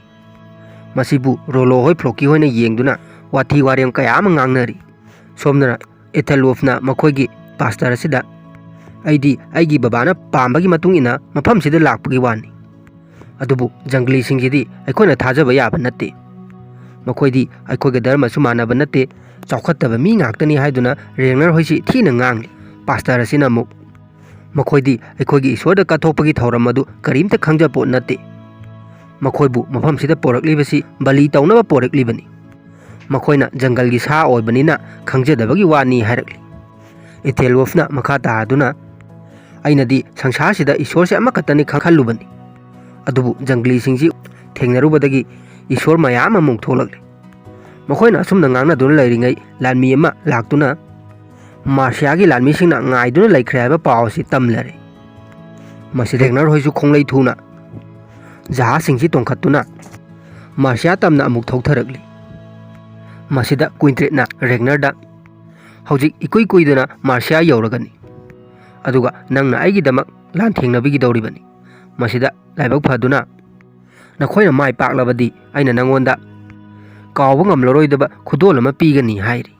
ꯃꯁꯤꯕꯨ ꯔꯣꯂꯣ ꯍꯣꯏ, ꯐ꯭ꯂꯣꯀꯤ ꯍꯣꯏꯅ ꯌꯦꯡꯗꯨꯅ ꯋꯥꯊꯤ ꯋꯥꯔꯦꯝ ꯀꯌꯥ ꯑꯃ ꯉꯥꯡꯅꯔꯤ꯫ ꯁꯣꯝꯗꯅ ꯑꯦꯊꯦꯜꯋꯨꯐꯅ ꯃꯈꯣꯏꯒꯤ ꯄꯥꯁꯇꯔ ꯑꯁꯤꯗ, "ꯑꯩꯗꯤ ꯑꯩꯒꯤ ꯕꯕꯥꯅ ꯄꯥꯝꯕꯒꯤ ꯃꯇꯨꯡ ꯏꯟꯅ ꯃꯐꯝꯁꯤꯗ ꯂꯥꯛꯄꯒꯤ ꯋꯥꯅꯤ꯫ ꯑꯗꯨꯕꯨ ꯖꯪꯒꯂꯤꯁꯤꯡꯁꯤꯗꯤ ꯑꯩꯈꯣꯏꯅ ꯊꯥꯖꯕ ꯌꯥꯕ ꯅꯠꯇꯦ꯫ ꯃꯈꯣꯏꯗꯤ ꯑꯩꯈꯣꯏꯒ ꯙꯔꯃꯁꯨ ꯃꯥꯟꯅꯕ ꯅꯠꯇꯦ, ꯆꯥꯎꯈꯠꯇꯕ ꯃꯤ ꯉꯥꯛꯇꯅꯤ" ꯍꯥꯏꯗꯨꯅ ꯔꯦꯒꯅꯔ ꯍꯣꯏꯁꯤ ꯊꯤꯅ ꯉꯥꯡꯂꯤ꯫ ꯄꯥꯁꯇꯔ ꯑꯁꯤꯅ ꯑꯃꯨꯛ, "ꯃꯈꯣꯏꯗꯤ ꯑꯩꯈꯣꯏꯒꯤ ꯏꯁꯣꯔꯗ ꯀꯠꯊꯣꯛꯄꯒꯤ ꯊꯧꯔꯝ ꯑꯗꯨ ꯀꯔꯤꯝꯇ ꯈꯪꯖꯄꯣꯠ ꯅꯠꯇꯦ꯫ ꯃꯈꯣꯏꯕꯨ ꯃꯐꯝꯁꯤꯗ ꯄꯣꯔꯛꯂꯤꯕꯁꯤ ꯕꯂꯤ ꯇꯧꯅꯕ ꯄꯣꯔꯛꯂꯤꯕꯅꯤ꯫ ꯃꯈꯣꯏꯅ ꯖꯪꯒꯜꯒꯤ ꯁꯥ ꯑꯣꯏꯕꯅꯤꯅ ꯈꯪꯖꯗꯕꯒꯤ ꯋꯥꯅꯤ" ꯍꯥꯏꯔꯛꯂꯤ꯫ ꯏꯊꯦꯜꯋꯨꯐꯅ ꯃꯈꯥ ꯇꯥꯗꯨꯅ, "ꯑꯩꯅꯗꯤ ꯁꯪꯁꯥꯔꯁꯤꯗ ꯏꯁꯣꯔꯁꯦ ꯑꯃꯈꯛꯇꯅꯤ ꯈꯟ-, ꯈꯜꯂꯨꯕꯅꯤ꯫ ꯑꯗꯨꯕꯨ ꯖꯪꯒꯂꯤꯁꯤꯡꯁꯤ ꯊꯦꯡꯅꯔꯨꯕꯗꯒꯤ ꯏꯁꯣꯔ ꯃꯌꯥꯝ ꯑꯃꯃꯨꯛ ꯊꯣꯛꯂꯛꯂꯦ꯫ ꯃꯈꯣꯏꯅ ꯑꯁꯨꯝꯅ ꯉꯥꯡꯅꯗꯨꯅ ꯂꯩꯔꯤꯉꯩ ꯂꯥꯟꯃꯤ ꯑꯃ ꯂꯥꯛꯇꯨꯅ ꯃꯥꯔꯁꯤꯌꯥꯒꯤ ꯂꯥꯟꯃꯤꯁꯤꯡꯅ ꯉꯥꯏꯗꯨꯅ ꯂꯩꯈ꯭ꯔꯦ ꯍꯥꯏꯕ ꯄꯥꯎ ꯑꯁꯤ ꯇꯝꯂꯔꯦ꯫ ꯃꯁꯤ ꯔꯦꯒꯅꯔ ꯍꯣꯏꯁꯨ ꯈꯣꯡꯂꯩ ꯊꯨꯅ ꯖꯍꯥꯖꯁꯤꯡꯁꯤ ꯇꯣꯡꯈꯠꯇꯨꯅ ꯃꯥꯔꯁꯤꯌꯥ ꯇꯝꯅ ꯑꯃꯨꯛ ꯊꯧꯊꯔꯛꯂꯤ꯫ ꯃꯁꯤꯗ ꯀꯨꯏꯟꯇ꯭ꯔꯤꯠꯅ ꯔꯦꯒꯅꯔꯗ, "ꯍꯧꯖꯤꯛ ꯏꯀꯨꯏ ꯀꯨꯏꯗꯅ ꯃꯥꯔꯁꯤꯌꯥ ꯌꯧꯔꯒꯅꯤ꯫ ꯑꯗꯨꯒ ꯅꯪꯅ ꯑꯩꯒꯤꯗꯃꯛ ꯂꯥꯟꯊꯦꯡꯅꯕꯤꯒꯗꯧꯔꯤꯕꯅꯤ꯫ ꯃꯁꯤꯗ ꯂꯥꯏꯕꯛ ꯐꯗꯨꯅ ꯅꯈꯣꯏꯅ ꯃꯥꯏ ꯄꯥꯛꯂꯕꯗꯤ ꯑꯩꯅ ꯅꯪꯉꯣꯟꯗ ꯀꯥꯎꯕ ꯉꯝꯂꯔꯣꯏꯗꯕ ꯈꯨꯗꯣꯜ ꯑꯃ ꯄꯤꯒꯅꯤ ꯍꯥꯏꯔꯤ꯫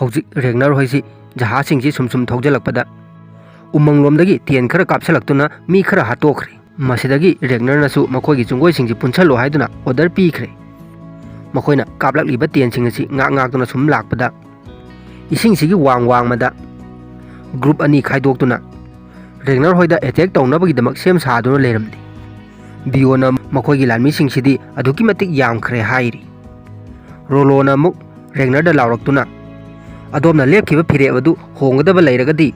ꯍꯧꯖꯤꯛ ꯔꯦꯒꯅꯔ ꯍꯣꯏꯁꯤ ꯖꯍꯥꯖꯁꯤꯡꯁꯤ ꯁꯨꯝ ꯁꯨꯝ ꯊꯧꯖꯤꯜꯂꯛꯄꯗ ꯎꯃꯪꯂꯣꯝꯗꯒꯤ ꯇꯦꯟ ꯈꯔ ꯀꯥꯞꯁꯤꯜꯂꯛꯇꯨꯅ ꯃꯤ ꯈꯔ ꯍꯥꯠꯇꯣꯛꯈ꯭ꯔꯦ꯫ ꯃꯁꯤꯗꯒꯤ ꯔꯦꯒꯅꯔꯅꯁꯨ ꯃꯈꯣꯏꯒꯤ ꯆꯨꯡꯒꯣꯏꯁꯤꯡꯁꯤ ꯄꯨꯟꯁꯜꯂꯣ ꯍꯥꯏꯗꯨꯅ ꯑꯣꯔꯗꯔ ꯄꯤꯈ꯭ꯔꯦ꯫ ꯃꯈꯣꯏꯅ ꯀꯥꯞꯂꯛꯂꯤꯕ ꯇꯦꯟꯁꯤꯡ ꯑꯁꯤ ꯉꯥꯛ ꯉꯥꯛꯇꯨꯅ ꯁꯨꯝ ꯂꯥꯛꯄꯗ ꯏꯁꯤꯡꯁꯤꯒꯤ ꯋꯥꯡ ꯋꯥꯡꯃꯗ ꯒ꯭ꯔꯨꯞ ꯑꯅꯤ ꯈꯥꯏꯗꯣꯛꯇꯨꯅ ꯔꯦꯒꯅꯔ ꯍꯣꯏꯗ ꯑꯦꯇꯦꯛ ꯇꯧꯅꯕꯒꯤꯗꯃꯛ ꯁꯦꯝ ꯁꯥꯗꯨꯅ ꯂꯩꯔꯝꯂꯤ꯫ ꯕꯤꯌꯣꯅ ꯃꯈꯣꯏꯒꯤ ꯂꯥꯟꯃꯤꯁꯤꯡꯁꯤꯗꯤ ꯑꯗꯨꯛꯀꯤ ꯃꯇꯤꯛ ꯌꯥꯝꯈ꯭ꯔꯦ ꯍꯥꯏꯔꯤ꯫ ꯔꯣꯂꯣꯅ ꯑꯃꯨꯛ ꯔꯦꯒꯅꯔꯗ ꯂꯥꯎꯔꯛꯇꯨꯅ, "ꯑꯗꯣꯝꯅ ꯂꯦꯞꯈꯤꯕ ꯐꯤꯔꯦꯞ ꯑꯗꯨ ꯍꯣꯡꯒꯗꯕ ꯂꯩꯔꯒꯗꯤ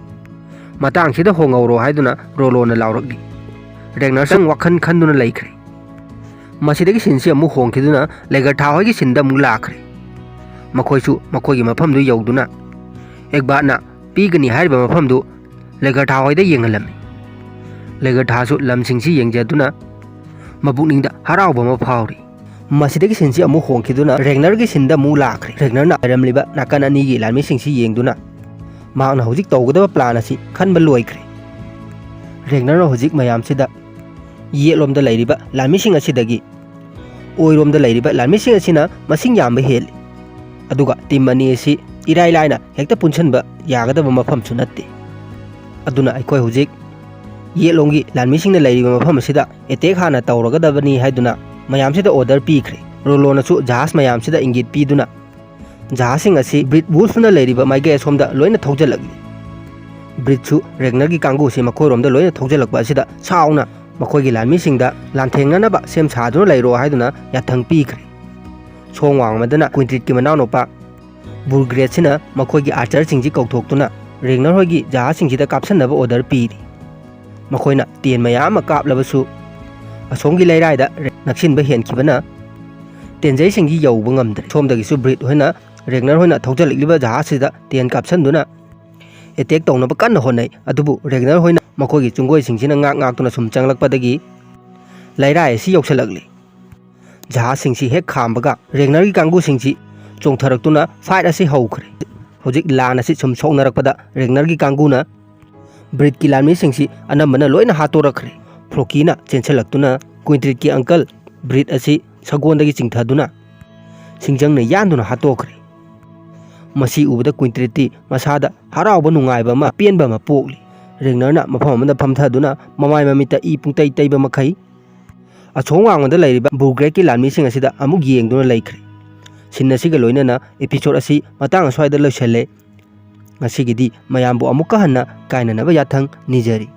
ꯃꯇꯥꯡꯁꯤꯗ ꯍꯣꯡꯍꯧꯔꯣ" ꯍꯥꯏꯗꯨꯅ ꯔꯣꯂꯣꯅ ꯂꯥꯎꯔꯛꯂꯤ꯫ ꯔꯦꯒꯅꯔꯁꯨ ꯋꯥꯈꯜ ꯈꯟꯗꯨꯅ ꯂꯩꯈ꯭ꯔꯦ꯫ ꯃꯁꯤꯗꯒꯤ ꯁꯤꯟꯁꯤ ꯑꯃꯨꯛ ꯍꯣꯡꯈꯤꯗꯨꯅ ꯂꯦꯒꯔꯊꯥ ꯍꯣꯏꯒꯤ ꯁꯤꯟꯗ ꯑꯃꯨꯛ ꯂꯥꯛꯈ꯭ꯔꯦ꯫ ꯃꯈꯣꯏꯁꯨ ꯃꯈꯣꯏꯒꯤ ꯃꯐꯝꯗꯨ ꯌꯧꯗꯨꯅ ꯑꯦꯒꯕꯥꯠꯅ ꯄꯤꯒꯅꯤ ꯍꯥꯏꯔꯤꯕ ꯃꯐꯝꯗꯨ ꯂꯦꯒꯔꯊꯥ ꯍꯣꯏꯗ ꯌꯦꯡꯍꯜꯂꯝꯃꯤ꯫ ꯂꯦꯒꯔꯊꯥꯁꯨ ꯂꯝꯁꯤꯡꯁꯤ ꯌꯦꯡꯖꯗꯨꯅ ꯃꯄꯨꯛꯅꯤꯡꯗ ꯍꯔꯥꯎꯕ ꯑꯃ ꯐꯥꯎꯔꯤ꯫ ꯃꯁꯤꯗꯒꯤ ꯁꯤꯟꯁꯤ ꯑꯃꯨꯛ ꯍꯣꯡꯈꯤꯗꯨꯅ ꯔꯦꯒꯅꯔꯒꯤ ꯁꯤꯟꯗ ꯑꯃꯨꯛ ꯂꯥꯛꯈ꯭ꯔꯦ꯫ ꯔꯦꯒꯅꯔꯅ ꯍꯥꯏꯔꯝꯂꯤꯕ ꯅꯥꯀꯟ ꯑꯅꯤꯒꯤ ꯂꯥꯟꯃꯤꯁꯤꯡꯁꯤ ꯌꯦꯡꯗꯨꯅ ꯃꯍꯥꯛꯅ ꯍꯧꯖꯤꯛ ꯇꯧꯒꯗꯕ ꯄ꯭ꯂꯥꯟ ꯑꯁꯤ ꯈꯟꯕ ꯂꯣꯏꯈ꯭ꯔꯦ꯫ ꯔꯦꯒꯅꯔꯅ ꯍꯧꯖꯤꯛ ꯃꯌꯥꯝꯁꯤꯗ ꯌꯦꯠꯂꯣꯝꯗ ꯂꯩꯔꯤꯕ ꯂꯥꯟꯃꯤꯁꯤꯡ ꯑꯁꯤꯗꯒꯤ ꯑꯣꯏꯔꯣꯝꯗ ꯂꯩꯔꯤꯕ ꯂꯥꯟꯃꯤꯁꯤꯡ ꯑꯁꯤꯅ ꯃꯁꯤꯡ ꯌꯥꯝꯕ ꯍꯦꯜꯂꯤ꯫ ꯑꯗꯨꯒ ꯇꯤꯝ ꯑꯅꯤ ꯑꯁꯤ ꯏꯔꯥꯏ ꯂꯥꯏꯅ ꯍꯦꯛꯇ ꯄꯨꯟꯁꯤꯟꯕ ꯌꯥꯒꯗꯕ ꯃꯐꯝꯁꯨ ꯅꯠꯇꯦ꯫ ꯑꯗꯨꯅ ꯑꯩꯈꯣꯏ ꯍꯧꯖꯤꯛ ꯌꯦꯠꯂꯣꯝꯒꯤ ꯂꯥꯟꯃꯤꯁꯤꯡꯅ ꯂꯩꯔꯤꯕ ꯃꯐꯝ ꯑꯁꯤꯗ ꯑꯦꯇꯦꯛ ꯍꯥꯟꯅ ꯇꯧꯔꯒꯗꯕꯅꯤ ꯍꯥꯏꯗꯨꯅ ꯃꯌꯥꯝꯁꯤꯗ ꯑꯣꯔꯗꯔ ꯄꯤꯈ꯭ꯔꯦ꯫ ꯔꯣꯂꯣꯅꯁꯨ ꯖꯍꯥꯖ ꯃꯌꯥꯝꯁꯤꯗ ꯏꯪꯒꯤꯠ ꯄꯤꯗꯨꯅ ꯖꯍꯥꯖꯁꯤꯡ ꯑꯁꯤ ꯕ꯭ꯔꯤꯠ ꯋꯨꯜꯐꯅ ꯂꯩꯔꯤꯕ ꯃꯥꯏꯀꯩ ꯑꯁꯣꯝꯗ ꯂꯣꯏꯅ ꯊꯧꯖꯤꯜꯂꯛꯂꯤ꯫ ꯕ꯭ꯔꯤꯠꯁꯨ ꯔꯦꯒꯅꯔꯒꯤ ꯀꯥꯡꯕꯨꯁꯤ ꯃꯈꯣꯏꯔꯣꯝꯗ ꯂꯣꯏꯅ ꯊꯧꯖꯤꯜꯂꯛꯄ ꯑꯁꯤꯗ ꯁꯥꯎꯅ ꯃꯈꯣꯏꯒꯤ ꯂꯥꯟꯃꯤꯁꯤꯡꯗ ꯂꯥꯟꯊꯦꯡꯅꯅꯕ ꯁꯦꯝ ꯁꯥꯗꯨꯅ ꯂꯩꯔꯣ ꯍꯥꯏꯗꯨꯅ ꯌꯥꯊꯪ ꯄꯤꯈ꯭ꯔꯦ꯫ ꯁꯣꯝ ꯋꯥꯡꯃꯗꯅ ꯀ꯭ꯋꯤꯟꯇ꯭ꯔꯤꯠꯀꯤ ꯃꯅꯥꯎꯅꯨꯄꯥ ꯕꯨꯔꯒ꯭ꯔꯦꯠꯁꯤꯅ ꯃꯈꯣꯏꯒꯤ ꯑꯥꯔꯆꯔꯁꯤꯡꯁꯤ ꯀꯧꯊꯣꯛꯇꯨꯅ ꯔꯦꯒꯅꯔ ꯍꯣꯏꯒꯤ ꯖꯍꯥꯖꯁꯤꯡꯁꯤꯗ ꯀꯥꯞꯁꯤꯟꯅꯕ ꯑꯣꯔꯗꯔ ꯄꯤꯔꯤ꯫ ꯃꯈꯣꯏꯅ ꯇꯦꯟ ꯃꯌꯥꯝ ꯑꯃ ꯀꯥꯞꯂꯕꯁꯨ ꯑꯁꯣꯝꯒꯤ ꯂꯩꯔꯥꯏꯗ ꯅꯛꯁꯤꯟꯕ ꯍꯦꯟꯈꯤꯕꯅ ꯇꯦꯟꯖꯩꯁꯤꯡꯒꯤ ꯌꯧꯕ ꯉꯝꯗ꯭ꯔꯦ꯫ ꯁꯣꯝꯗꯒꯤꯁꯨ ꯕ꯭ꯔꯤꯠ ꯍꯣꯏꯅ ꯔꯦꯒꯅꯔ ꯍꯣꯏꯅ ꯊꯧꯖꯤꯜꯂꯛꯂꯤꯕ ꯖꯍꯥꯖꯁꯤꯗ ꯇꯦꯟ ꯀꯥꯞꯁꯤꯟꯗꯨꯅ ꯑꯦꯇꯦꯛ ꯇꯧꯅꯕ ꯀꯟꯅ ꯍꯣꯠꯅꯩ꯫ ꯑꯗꯨꯕꯨ ꯔꯦꯒꯅꯔ ꯍꯣꯏꯅ ꯃꯈꯣꯏꯒꯤ ꯆꯨꯡꯒꯣꯏꯁꯤꯡꯁꯤꯅ ꯉꯥꯛ ꯉꯥꯛꯇꯨꯅ ꯁꯨꯝ ꯆꯪꯂꯛꯄꯗꯒꯤ ꯂꯩꯔꯥꯏ ꯑꯁꯤ ꯌꯧꯁꯤꯜꯂꯛꯂꯤ꯫ ꯖꯍꯥꯖꯁꯤꯡꯁꯤ ꯍꯦꯛ ꯈꯥꯝꯕꯒ ꯔꯦꯒꯅꯔꯒꯤ ꯀꯥꯡꯕꯨꯁꯤꯡꯁꯤ ꯆꯣꯡꯊꯔꯛꯇꯨꯅ ꯐꯥꯏꯠ ꯑꯁꯤ ꯍꯧꯈ꯭ꯔꯦ꯫ ꯍꯧꯖꯤꯛ ꯂꯥꯟ ꯑꯁꯤ ꯁꯨꯝ ꯁꯣꯛꯅꯔꯛꯄꯗ ꯔꯦꯒꯅꯔꯒꯤ ꯀꯥꯡꯕꯨꯅ ꯕ꯭ꯔꯤꯠꯀꯤ ꯂꯥꯟꯃꯤꯁꯤꯡꯁꯤ ꯑꯅꯝꯕꯅ ꯂꯣꯏꯅ ꯍꯥꯠꯇꯣꯔꯛꯈ꯭ꯔꯦ꯫ ꯐ꯭ꯔꯣꯀꯤꯅ ꯆꯦꯟꯁꯤꯜꯂꯛꯇꯨꯅ ꯀ꯭ꯋꯤꯟꯇ꯭ꯔꯤꯠꯀꯤ ꯑꯪꯀꯜ ꯕ꯭ꯔꯤꯠ ꯑꯁꯤ ꯁꯒꯣꯜꯗꯒꯤ ꯆꯤꯡꯊꯗꯨꯅ ꯁꯤꯡꯖꯪꯅ ꯌꯥꯟꯗꯨꯅ ꯍꯥꯠꯇꯣꯛꯈ꯭ꯔꯦ꯫ ꯃꯁꯤ ꯎꯕꯗ ꯀ꯭ꯋꯤꯟꯇ꯭ꯔꯤꯠꯇꯤ ꯃꯁꯥꯗ ꯍꯔꯥꯎꯕ ꯅꯨꯡꯉꯥꯏꯕ ꯑꯃ, ꯑꯄꯦꯟꯕ ꯑꯃ ꯄꯣꯛꯂꯤ꯫ ꯔꯦꯒꯅꯔꯅ ꯃꯐꯝ ꯑꯃꯗ ꯐꯝꯊꯗꯨꯅ ꯃꯃꯥꯏ ꯃꯃꯤꯠꯇ ꯏ ꯄꯨꯡꯇꯩ ꯇꯩꯕ ꯃꯈꯩ ꯑꯁꯣꯝ ꯋꯥꯡꯃꯗ ꯂꯩꯔꯤꯕ ꯕꯨꯔꯒ꯭ꯔꯦꯠꯀꯤ ꯂꯥꯟꯃꯤꯁꯤꯡ ꯑꯁꯤꯗ ꯑꯃꯨꯛ ꯌꯦꯡꯗꯨꯅ ꯂꯩꯈ꯭ꯔꯦ꯫ ꯁꯤꯟ ꯑꯁꯤꯒ ꯂꯣꯏꯅꯅ episode ꯑꯁꯤ ꯃꯇꯥꯡ ꯑꯁ꯭ꯋꯥꯏꯗ ꯂꯣꯏꯁꯤꯜꯂꯦ꯫ ꯉꯁꯤꯒꯤꯗꯤ ꯃꯌꯥꯝꯕꯨ ꯑꯃꯨꯛꯀ ꯍꯟꯅ ꯀꯥꯏꯅꯅꯕ ꯌꯥꯊꯪ ꯅꯤꯖꯔꯤ꯫